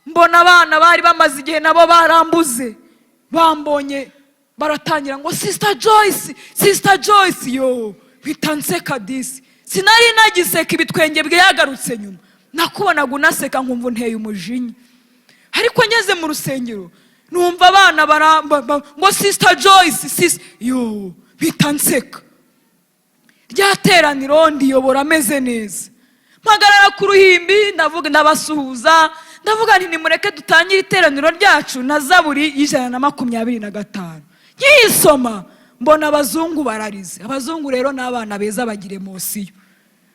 mbona abana bari bamaze igihe nabo barambuze, bambonye baratangira ngo "Sister Joyce, Sister Joyce". Yo mpita nseka disi, sinari nagiseka, ibitwenge byagarutse nyuma. Nakubonaga unaseka nkumva unteye umujinya, ariko ngeze mu rusengero numva abana ngo "Sister Joyce, sister", yo mpita nseka. Rya teraniro ndiyobora ameze neza, mpagarara ku ruhimbi, ndavuga, ndabasuhuza, ndavuga nti "Nimureke dutangire iteraniro ryacu na zaburi y'125". Nkiyisoma mbona abazungu bararize. Abazungu rero ni abana beza, bagira émotion,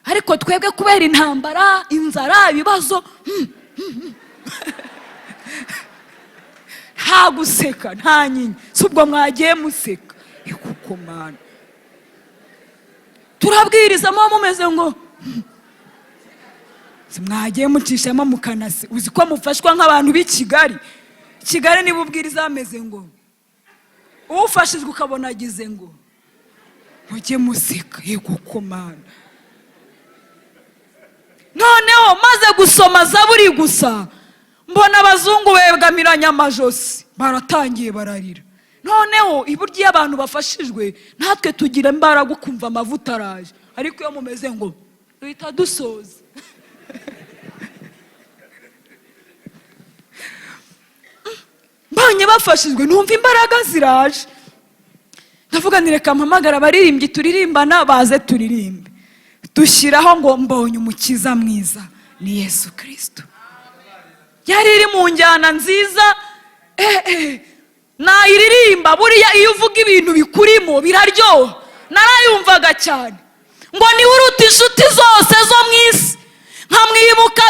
ariko twebwe kubera intambara, inzara, ibibazo, nta guseka, nta nyinya. Si ubwo mwagiye museka kuko Mana turabwiriza muba mumeze ngo si mwagiye mucishamo mukanase. Uzi ko mufashwa nk'abantu b'i Kigali? Kigali niba ubwiriza bameze ngo ufashijwe ukabona agize ngo mujye museka. Yego ko Mana. Noneho maze gusoma zaburi gusa, mbona abazungu begamiranye amajosi, baratangiye bararira. Noneho iburyo iyo abantu bafashijwe natwe tugira imbaraga, ukumva amavuta araje, ariko iyo mumeze ngo duhita dusoza. Mbonye bafashijwe numva imbaraga ziraje, ndavuga nti "Reka mpamagara abaririmbyi turirimbana baze turirimbe". Dushyiraho ngo "Mbonye umukiza mwiza ni Yesu Kirisito". Yari iri mu njyana nziza, nayiririmba. Buriya iyo uvuga ibintu bikurimo biraryoha. Narayumvaga cyane ngo "niwe uruta inshuti zose zo mu isi". Nkamwibuka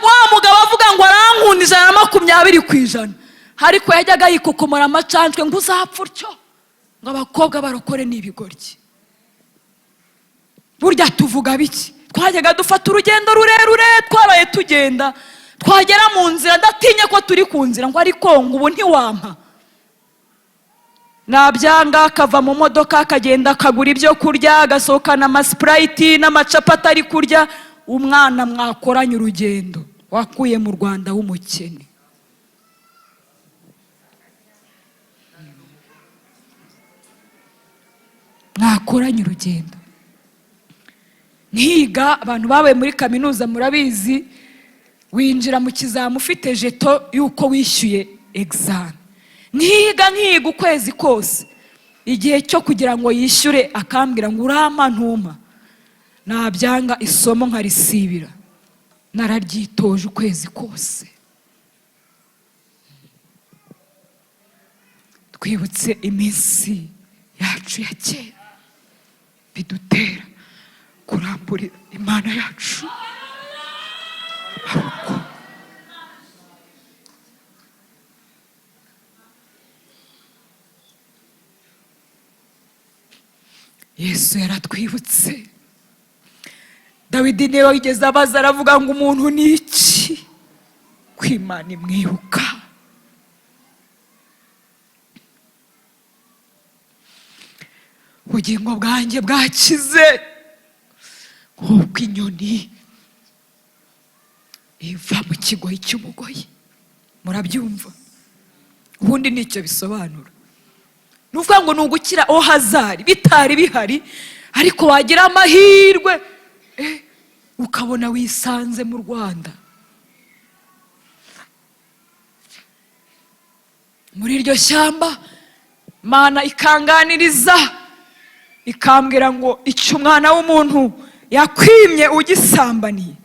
wa mugabo avuga ngo arankunda 120%, ariko yajyaga yikokomora amacanjwe ngo "Uzapfa utyo", ngo "abakobwa barokore ni ibigoryi". Burya tuvuga biki? Twajyaga dufata urugendo rurerure, twaraye tugenda, twagera mu nzira, ndatinye ko turi ku nzira, ngo "Ariko ngo ubu ntiwampa". Nabyanga akava mu modoka akagenda akagura ibyo kurya, agasohokana amasprite n'amacapati ari kurya. Umwana mwakoranye urugendo wakuye mu Rwanda w'umukene, mwakoranye urugendo nkiga. Abantu babaye muri kaminuza murabizi, winjira mu kizamu ufite jeton y'uko wishyuye examen. Nkiga, nkiga ukwezi kose, igihe cyo kugira ngo yishyure akambwira ngo "Urampa ntuma". Nabyanga isomo nkarisibira, nararyitoje ukwezi kose. Twibutse iminsi Yacu ya kera bidutera kuramburira Imana yacu amaboko. Yesu yaratwibutse. Dawidi niwe wigeze abaza, aravuga ngo: "Umuntu ni iki ko Imana imwibuka?" Ubugingo bwanjye bwakize nk'uko inyoni iva mu kigoyi cy'umugoyi. Murabyumva? Ubundi nicyo bisobanura. Ni ukuvuga ngo ni ugukira au hasard, bitari bihari, ariko wagira amahirwe ukabona wisanze mu Rwanda, muri iryo shyamba. Mana ikanganiriza, ikambwira ngo: "Icyo umwana w'umuntu yakwimye ugisambaniye,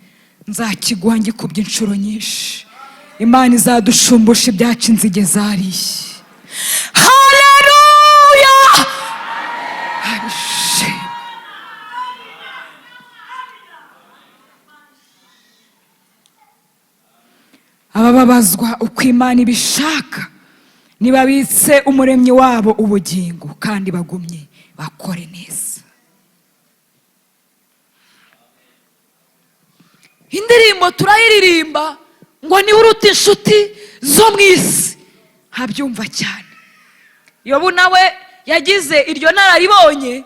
nzakiguha ngikubye inshuro nyinshi." Imana izadushumbusha ibyacu inzige zariye. Haleluya! Abishimwe. Abababazwa uko Imana ibishaka ntibabitse Umuremyi wabo ubugingo, kandi bagumye bakore neza. Indirimbo turayiririmba ngo: "Niwe uruta inshuti zo mu isi." Nkabyumva cyane. Yobu nawe yagize iryo nararibonye,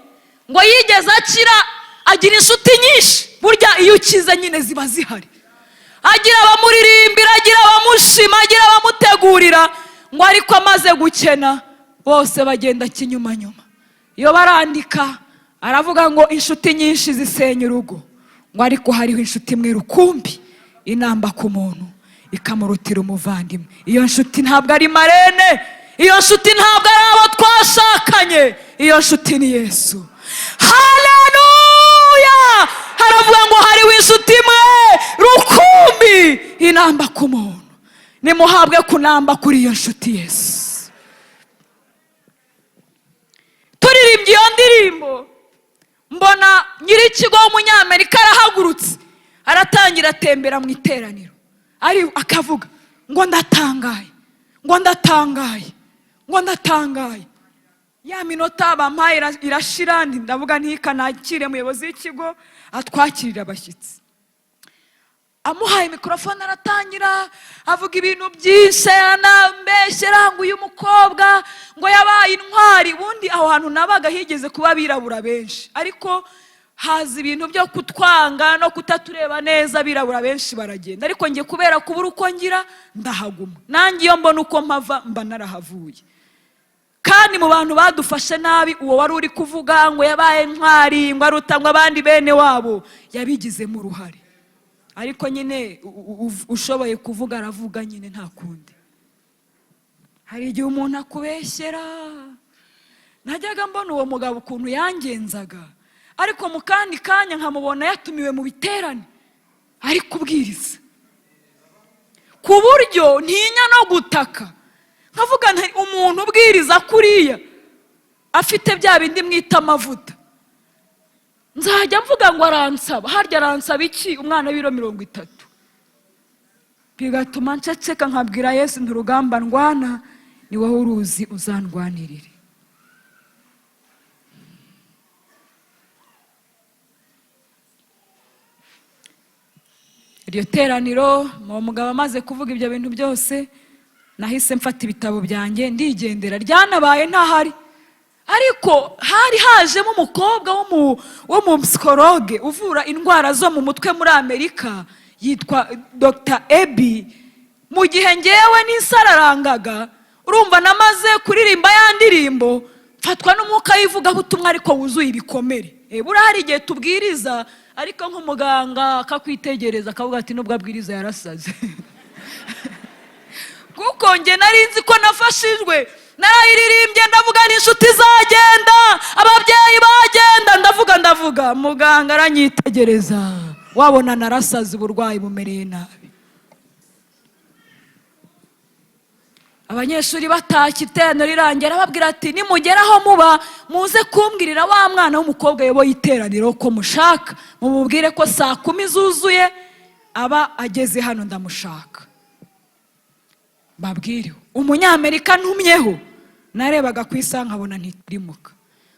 ngo yigeze akira, agira inshuti nyinshi. Burya iyo ukize nyine ziba zihari. Agira abamuririmbira, agira abamushima, agira abamutegurira, ngo ariko amaze gukena bose bagenda kinyumanyuma. Iyo barandika, aravuga ngo: "Inshuti nyinshi zisenya urugo," ngo ariko hariho inshuti imwe rukumbi inamba ku muntu, ikamurutira umuvandimwe. Iyo nshuti ntabwo ari marraine, iyo nshuti ntabwo ari abo twashakanye, iyo nshuti ni Yesu. Haleluya! Haravuga ngo hariho inshuti imwe rukumbi inamba ku muntu. Nimuhabwe kunamba kuri iyo nshuti Yesu. Turirimbye iyo ndirimbo, mbona nyir'ikigo w'Umunyamerika arahagurutse, aratangira atembera mu iteraniro, ari akavuga ngo: "Ndatangaye," ngo: "Ndatangaye," ngo: "Ndatangaye." Ya minota bampaye irashira, ndavuga ntikanakire umuyobozi w'ikigo atwakirira abashyitsi. Amuhaye mikorofone, aratangira avuga ibintu byinshi, aranambeshyera ngo uyu mukobwa ngo yabaye intwari. Ubundi aho hantu nabaga higeze kuba abirabura benshi, ariko haza ibintu byo kutwanga no kutatureba neza, abirabura benshi baragenda. Ariko njye kubera kubura uko ngira ndahaguma. Nanjye iyo mbona uko mpava mba narahavuye. Kandi mu bantu badufashe nabi, uwo wari uri kuvuga ngo yabaye intwari, ngo aruta ngo abandi bene wabo, yabigizemo uruhare. Ariko nyine ushoboye kuvuga aravuga nyine, nta kundi. Hari igihe umuntu akubeshyera. Najyaga mbona uwo mugabo ukuntu yangenzaga, ariko mu kandi kanya nkamubona yatumiwe mu biterane ari kubwiriza, ku buryo ntinya no gutaka, nkavuga nti: "Umuntu ubwiriza kuriya afite bya bindi mwita amavuta, nzajya mvuga ngo aransaba? Harya aransaba iki, umwana w'ibiro 30?" Bigatuma nceceka, nkabwira Yesu nti: "Urugamba ndwana ni wowe uruzi, uzandwanirire." Iryo teraniro, uwo mugabo amaze kuvuga ibyo bintu byose, nahise mfata ibitabo byanjye ndigendera. Ryanabaye ntahari, ariko hari hajemo umukobwa wo mu psychologue uvura indwara zo mu mutwe muri Amerika, yitwa Dr Ebi. Mu gihe ngewe n'isararangaga, urumva, namaze kuririmba ya ndirimbo, mfatwa n'umwuka w'ivugabutumwa ariko wuzuye ibikomere. Buriya hari igihe tubwiriza, ariko nk'umuganga akakwitegereza akavuga ati: "Nubwo abwiriza yarasaze." Kuko njye nari nzi ko nafashijwe, narayiririmbye, ndavuga n'inshuti zagenda, ababyeyi bagenda, ndavuga, ndavuga, muganga aranyitegereza, wabona narasaze, uburwayi bumereye nabi. Abanyeshuri batashye, iteraniro rirangira, arababwira ati: "Nimugera aho muba, muze kumbwirira wa mwana w'umukobwa ayoboye iteraniro ko mushaka, mumubwire ko saa 10 zuzuye aba ageze hano, ndamushaka." Mbabwire, umunyamerika ntumyeho, narebaga ku isaha nkabona ntitirimuka,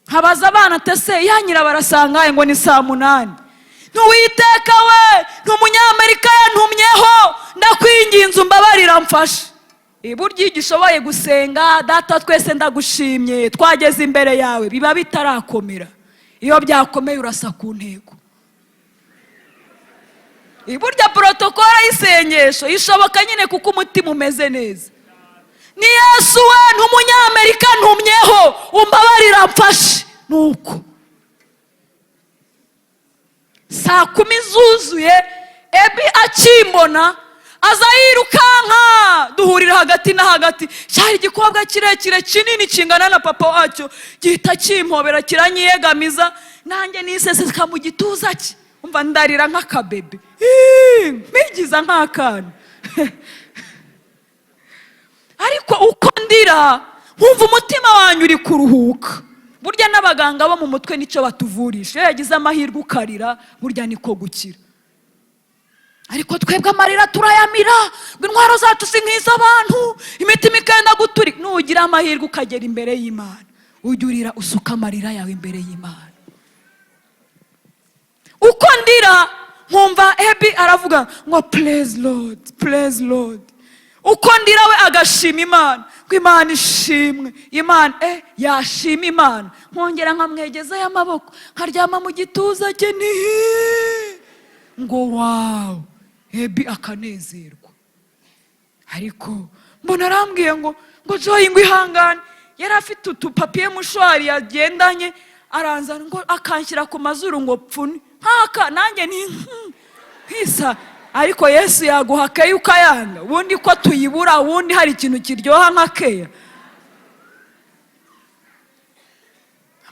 nkabaza abana tese yanyira barasangaye ngo ni saa 8. Ntuwiteka we, ntumunyamerika yantumyeho, ndakwinginze umbabarira mfashe. Burya iyo ugishoboye gusenga "Data twese ndagushimye, twageze imbere yawe", biba bitarakomera. Iyo byakomeye urasa ku ntego. Burya protocole y'isengesho ishoboka nyine kuko umutima umeze neza. Ni Yesu we, ntumunyamerika ntumyeho, umbabarira mfashe. Nuko saa 10 zuzuye, Ebi akimbona aza yirukanka, duhurira hagati na hagati. Cyari igikobwa kirekire kinini kingana na papa wacyo, gihita kimpobera, kiranyiyegamiza, nanjye niseseka mu gituza cye. Umva, ndarira nk'akabebe, mpigiza nk'akana. Ariko uko ndira nkumva umutima wanjye uri kuruhuka. Burya n'abaganga bo mu mutwe nicyo batuvurisha: iyo yagize amahirwe ukarira, burya niko gukira. Ariko twebwe amarira turayamira, ngo intwaro zacu si nk'iz'abantu, imitima ikenda guturika. Nugira amahirwe ukagera imbere y'Imana, ujya urira, usuka amarira yawe imbere y'Imana. Uko ndira nkumva Ebi aravuga ngo "Praise Lord, praise Lord." Uko ndira we agashima Imana, ngo "Imana ishimwe, Imana." Yashima Imana, nkongera nkamwegezayo amaboko, nkaryama mu gituza cye, ni ngo "Wow." Ebi akanezerwa. Ariko mbona arambwiye ngo "Joy", ngo "ihangane." Yari afite utupapiye mouchoir yagendanye, aranzana ngo akanshyira ku mazuru ngo "Pfune nkaka." Nanjye ni nkisa. Ariko Yesu yaguha keya ukayanga? Ubundi ko tuyibura, ubundi hari ikintu kiryoha nka keya?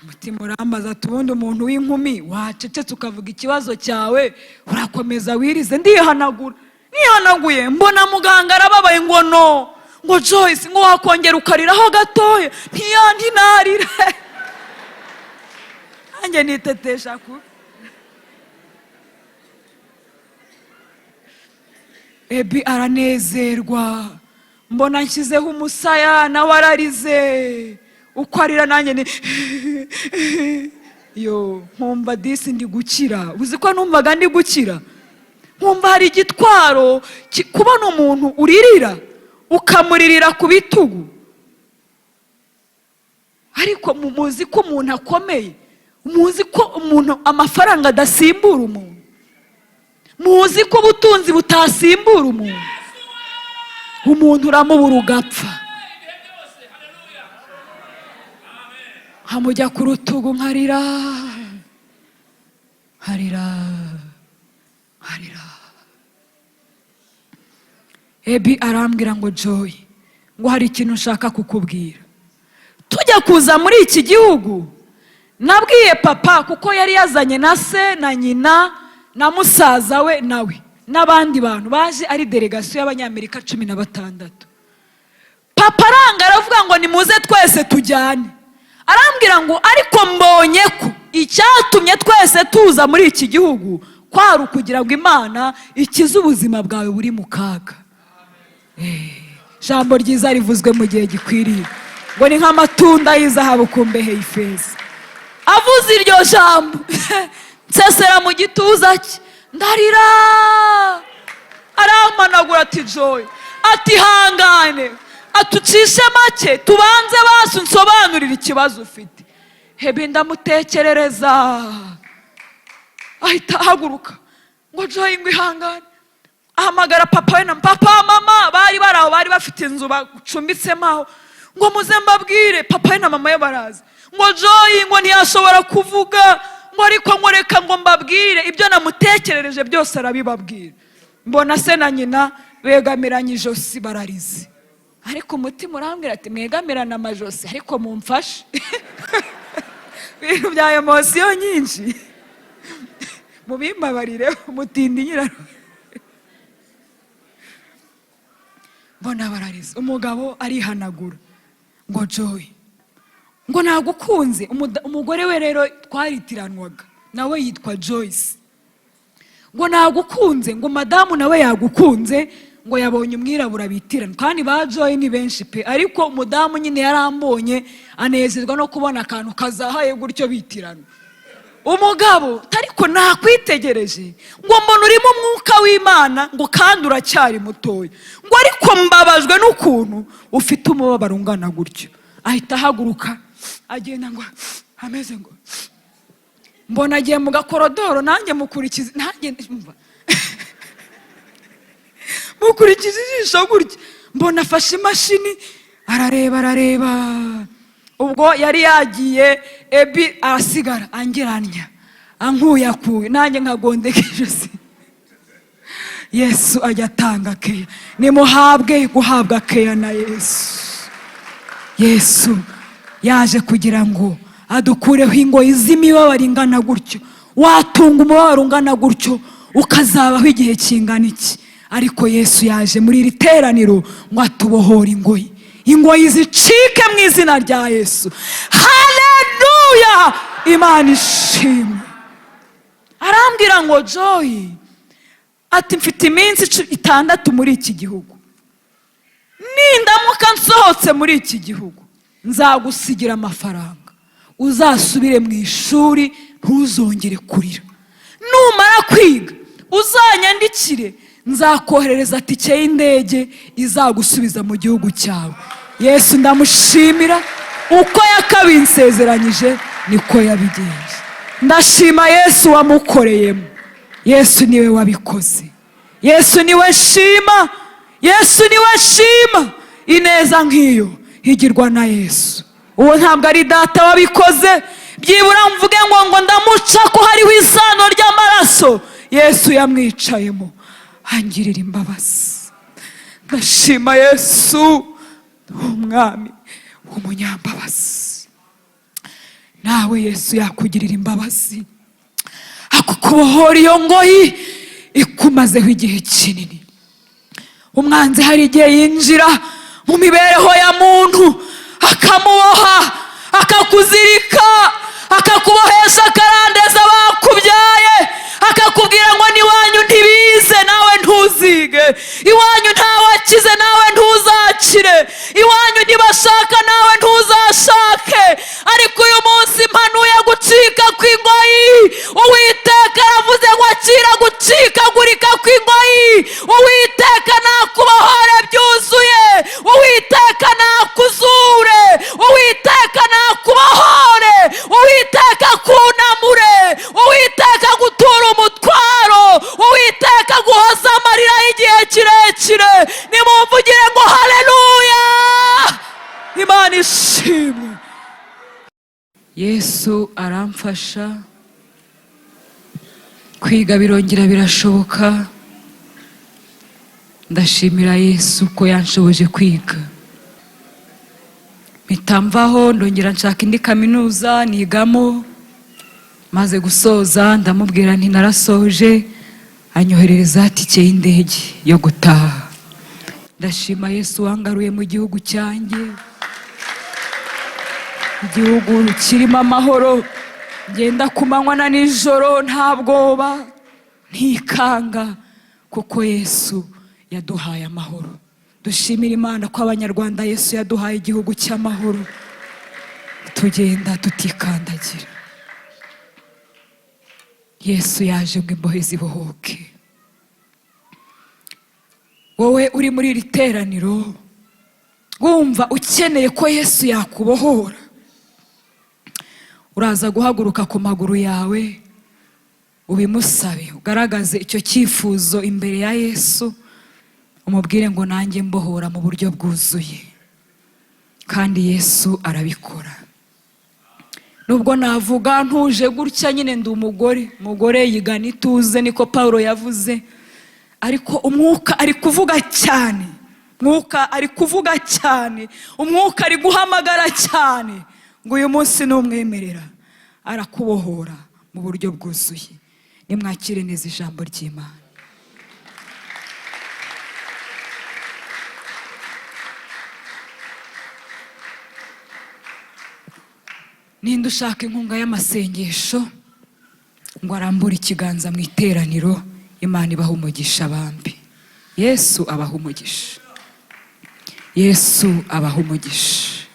Umutima urambaza ati: "Ubundi umuntu w'inkumi wacecetse ukavuga ikibazo cyawe, urakomeza wirize?" Ndihanagura. Nihanaguye mbona muganga arababaye ngo "No", ngo "Joyce", ngo "wakongera ukariraho gatoya?" Ntiya ntinarire, nanjye nitetesha ku Ebi aranezerwa. Mbona nshyizeho umusaya, nawe ararize. Uko arira nanjye ni yo, nkumva disi ndi gukira. Uzi ko numvaga ndi gukira, nkumva hari igitwaro kubona umuntu uririra, ukamuririra ku bitugu. Ariko muzi ko umuntu akomeye, muzi ko umuntu amafaranga adasimbura umuntu, muzi ko ubutunzi butasimbura umuntu. Umuntu uramubura ugapfa. Nkamujya ku rutugu, nkarira, nkarira, nkarira. Ebi arambwira ngo "Joy", ngo "hari ikintu nshaka kukubwira. Tujya kuza muri iki gihugu, nabwiye papa, kuko yari yazanye na se na nyina na musaza we nawe n'abandi bantu baje ari délégation y'Abanyamerika 16. Papa aranga, aravuga ngo nimuze twese tujyane." Arambwira ngo ariko mbonye ko icyatumye twese tuza muri iki gihugu kwari ukugira ngo Imana ikize ubuzima bwawe buri mu kaga. Ijambo ryiza rivuzwe mu gihe gikwiriye ngo ni nk'amatunda y'izahabu ku mbehe y'ifeza. Avuze iryo jambo, nsesera mu gituza cye, ndarira. Arampanagura ati: "Joy", ati "hangane", ati "ucishe make, tubanze basi unsobanurire ikibazo ufite." Hebe ndamutekerereza, ahita ahaguruka ngo "Joy", ngo "ihangane." Ahamagara papa we na papa, mama bari bari aho, bari bafite inzu bacumbitsemo aho, ngo muze mbabwire. Papa we na mama we baraza, ngo "Joy", ngo "ntiyashobora kuvuga", ngo ariko ngo reka ngo mbabwire ibyo namutekerereje byose. Arabibabwira. Mbona se na nyina begamiranye ijosi, bararize. Ariko umutima urambwira ati: "Mwegamirane amajosi, ariko mumfashe." Ibintu bya émotion nyinshi, mubimbabarire, mutindi nyiraro. Mbona Mbona bararize, umugabo arihanagura ngo: "Joy," ngo, "nagukunze." Umugore we rero twaritiranwaga, nawe yitwa Joyce. Ngo: "Nagukunze," ngo, "madamu nawe yagukunze," ngo yabonye umwirabura bitirana, kandi ba Joy ni benshi pe. Ariko umudamu nyine yarambonye, anezerwa no kubona akantu kazahaye gutyo bitirana. Umugabo ariko: "Nakwitegereje," ngo, "mbona urimo umwuka w'Imana," ngo, "kandi uracyari mutoya," ngo, "ariko mbabajwe n'ukuntu ufite umubabaro ungana gutyo." Ahita ahaguruka agenda, ngo ameze ngo mbona agiye mu gakorodoro, nanjye mukurikiza, nanjye mva mukurikiza ijisho gutya, mbona afashe imashini, arareba, arareba. Ubwo yari yagiye, ebi arasigara angiranya, ankuyakuye, nanjye nkagondeka ijosi. Yesu ajya atanga keya. Nimuhabwe guhabwa keya na Yesu. Yesu yaje kugira ngo adukureho ingoyi z'imibabaro ingana gutyo. Watunga umubabaro ungana gutyo ukazabaho igihe kingana iki? Ariko Yesu yaje muri iri teraniro ngo atubohore ingoyi, ingoyi zicike mu izina rya Yesu. Haleluya, Imana ishimwe. Arambwira ngo: "Joy," ati, "mfite iminsi 60 muri iki gihugu. Nindamuka nsohotse muri iki gihugu, nzagusigira amafaranga, uzasubire mu ishuri, ntuzongere kurira. Numara kwiga uzanyandikire, nzakoherereza tike y'indege izagusubiza mu gihugu cyawe." Yesu ndamushimira, uko yakabinsezeranyije niko yabigenje. Ndashima Yesu wamukoreyemo. Yesu niwe wabikoze. Yesu niwe nshima, Yesu niwe nshima. Ineza nk'iyo igirwa na Yesu. Uwo ntabwo ari data wabikoze, byibura mvuge ngo ndamuca ko hariho isano ry'amaraso. Yesu yamwicayemo angirira imbabazi. Ndashima Yesu, umwami w'umunyambabazi. Nawe Yesu yakugirira imbabazi, akukubohora iyo ngoyi ikumazeho igihe kinini. Umwanzi hari igihe yinjira mu mibereho ya muntu, akamuboha, akakuzirika, akakubohesha akarandeza bakubyaye, akakubwira ngo n'iwanyu ntibize, nawe ntuzige; iwanyu ntawakize, nawe ntuzakire; iwanyu ntibashaka, nawe ntuzashake. Ariko uyu munsi mpanuye gucika kw'ingoyi. Uwiteka aravuze ngo: "Akira gucikagurika kw'ingoyi." Uwiteka nakubohore byuzuye, Uwiteka nakuzure, Uwiteka nakubohore, Uwiteka kunamure, Uwiteka gutura umutwaro, Uwiteka guhoza amarira y'igihe kirekire. Nimumvugire ngo haleluya, Imana ishimwe. Yesu aramfasha kwiga, birongera birashoboka. Ndashimira Yesu ko yanshoboje kwiga. Mpita mvaho, ndongera nshaka indi kaminuza nigamo. Maze gusoza ndamubwira nti: "Narasoje." Anyoherereza tike y'indege yo gutaha. Ndashima Yesu wangaruye mu gihugu cyanjye, igihugu kirimo amahoro. Ngenda ku manywa na nijoro, nta bwoba, ntikanga, kuko Yesu yaduhaye amahoro. Dushimira Imana ko Abanyarwanda Yesu yaduhaye igihugu cy'amahoro, tugenda tutikandagira. Yesu yaje ngo imbohe zibohoke. Wowe uri muri iri teraniro wumva ukeneye ko Yesu yakubohora, uraza guhaguruka ku maguru yawe, ubimusabe, ugaragaze icyo cyifuzo imbere ya Yesu, umubwire ngo: "Nanjye mbohora mu buryo bwuzuye." Kandi Yesu arabikora. Nubwo navuga ntuje gutya nyine, ndi umugore, umugore yigana ituze, niko Paul yavuze. Ariko umwuka ari kuvuga cyane, umwuka ari kuvuga cyane, umwuka ari guhamagara cyane ngo uyu munsi numwemerera arakubohora mu buryo bwuzuye. Nimwakire neza ijambo ry'Imana. Ninde ushaka inkunga y'amasengesho ngo arambure ikiganza mu iteraniro? Imana ibaha umugisha bambi. Yesu abaha umugisha, Yesu abaha umugisha,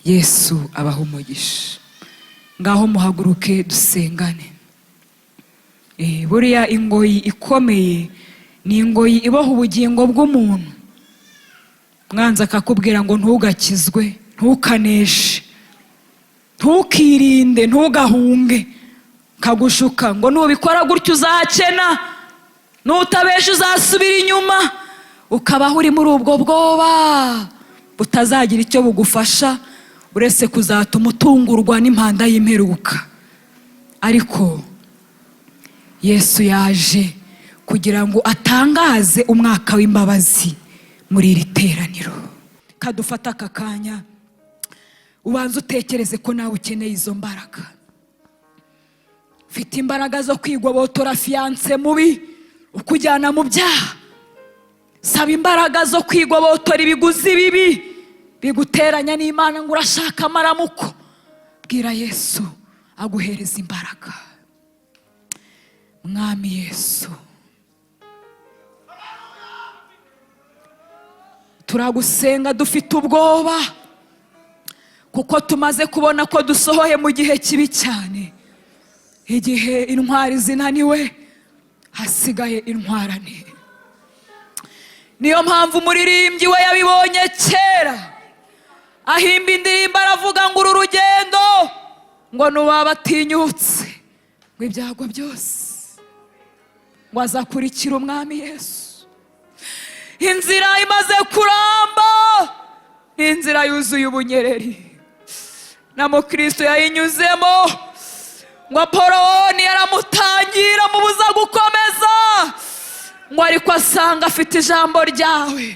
Yesu abaha umugisha. Ngaho muhaguruke dusengane. Buriya ingoyi ikomeye ni ingoyi iboha ubugingo bw'umuntu. Mwanzi akakubwira ngo ntugakizwe, ntukaneshe, ntukirinde, ntugahunge, kagushuka ngo nubikora gutyo uzakena, nutabesha uzasubira inyuma, ukabaho uri muri ubwo bwoba butazagira icyo bugufasha uretse kuzatuma utungurwa n'impanda y'imperuka. Ariko Yesu yaje kugira ngo atangaze umwaka w'imbabazi muri iri teraniro. Kadufata aka kanya, ubanza utekereze ko nawe ukeneye izo mbaraga. Ufite imbaraga zo kwigobotora fiancé mubi ukujyana mu byaha. Saba imbaraga zo kwigobotora ibiguzi bibi biguteranya n'Imana ngo urashaka amaramuko. Bwira Yesu aguhereza imbaraga. Mwami Yesu, turagusenga dufite ubwoba, kuko tumaze kubona ko dusohoye mu gihe kibi cyane, igihe intwari zinaniwe hasigaye intwarane. Niyo mpamvu umuririmbyi we yabibonye kera, ahimba indirimbo, aravuga ngo uru rugendo ngo nuba batinyutse ngo ibyago byose, ngo azakurikira Umwami Yesu. Inzira imaze kuramba ni inzira yuzuye ubunyereri, na mukristo yayinyuzemo. Ngo Apoloni yaramutangira amubuza gukomeza, ngo ariko asanga afite ijambo ryawe,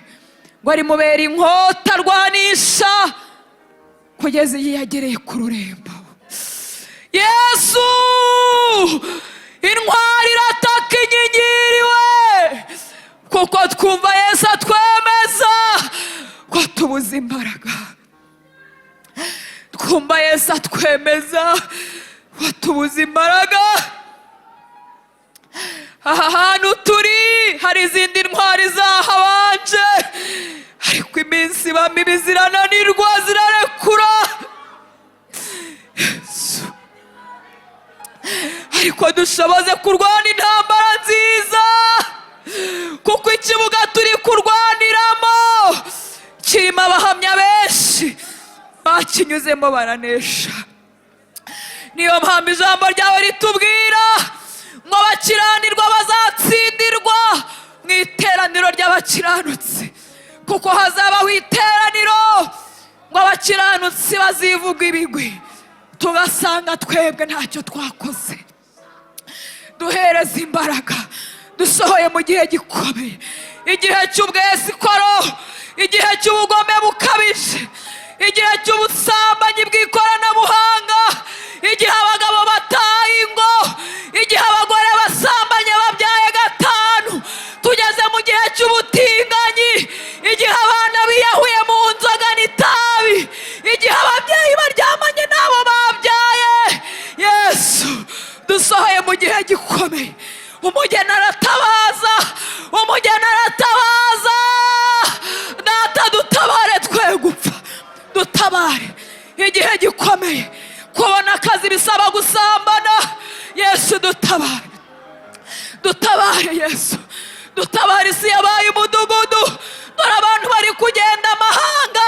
ngo arimubera inkota arwanisha kugeza igihe yagereye ku rurembo. Yesu, intwari irataka inyinyiriwe, kuko twumva Yesu atwemeza ko tubuze imbaraga. Twumva Yesu atwemeza ko tubuze imbaraga. Aha hantu turi hari izindi ntwari zahabanje, ariko iminsi iba mibi, zirananirwa, zirarekura. Yesu, ariko dushoboze kurwana intambara nziza, kuko ikibuga turi kurwaniramo kirimo abahamya benshi bakinyuzemo baranesha. Niyo mpamvu ijambo ryawe ritubwira ngo abakiranirwa bazatsindirwa mu iteraniro ry'abakiranutsi, kuko hazabaho iteraniro ngo abakiranutsi bazivuga ibigwi, tugasanga twebwe ntacyo twakoze. Duhereza imbaraga. Dusohoye mu gihe gikomeye, igihe cy'ubwesikoro, igihe cy'ubugome bukabije, igihe cy'ubusambanyi bw'ikoranabuhanga, igihe abagabo bataye ingo, igihe abagore basambanye babyaye gatanu. Tugeze mu gihe cy'ubutinganyi, igihe abana biyahuye mu nzoga n'itabi, igihe ababyeyi baryamanye n'abo babyaye. Yesu, dusohoye mu gihe gikomeye. Umugeni aratabaza, umugeni aratabaza. Data, dutabare twe gupfa, dutabare. Igihe gikomeye, kubona akazi bisaba gusambana. Yesu, dutabare, dutabare. Yesu, dutabare. Isi yabaye umudugudu, dore abantu bari kugenda amahanga.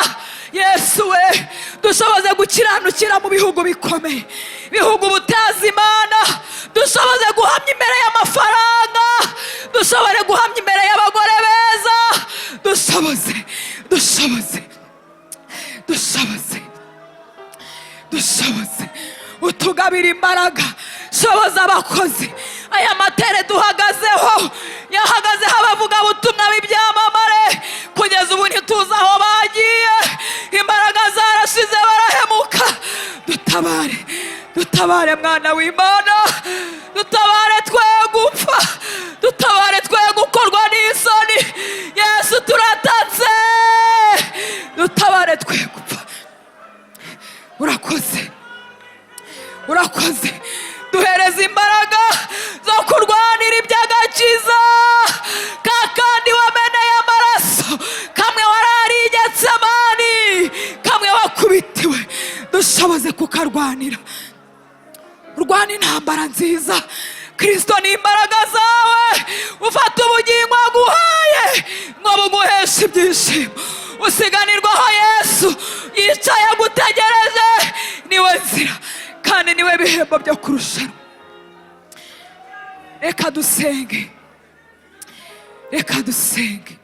Yesu we, dushoboze gukiranukira mu bihugu bikomeye, bihugu butazi Imana. Dushoboze guhamya imbere y'amafaranga, dushobore guhamya imbere y'abagore beza. Dushoboze, dushoboze, dushoboze, dushoboze, utugabire imbaraga. Shoboza abakozi. Aya matere duhagazeho yahagazeho abavugabutumwa b'ibyamamare, kugeza ubu ntituzi aho bagiye. Imbaraga zarashize, barahemuka. Dutabare, dutabare, mwana w'Imana. Dutabare twe gupfa, dutabare twe gukorwa n'isoni. Yesu, turatatse, dutabare twe gupfa. Urakoze. agakiza kakandi wameneye amaraso, kamwe wararigetse mani, kamwe wakubitiwe. Dushoboze kukarwanira. Urwana intambara nziza. Kirisito ni imbaraga zawe. Ufata ubugingo aguhaye ngo buguheshe ibyishimo. Usiganirwaho Yesu yicaye agutegereje. Niwe nzira kandi niwe bihembo byo kurushanwa. Reka dusenge, reka dusenge.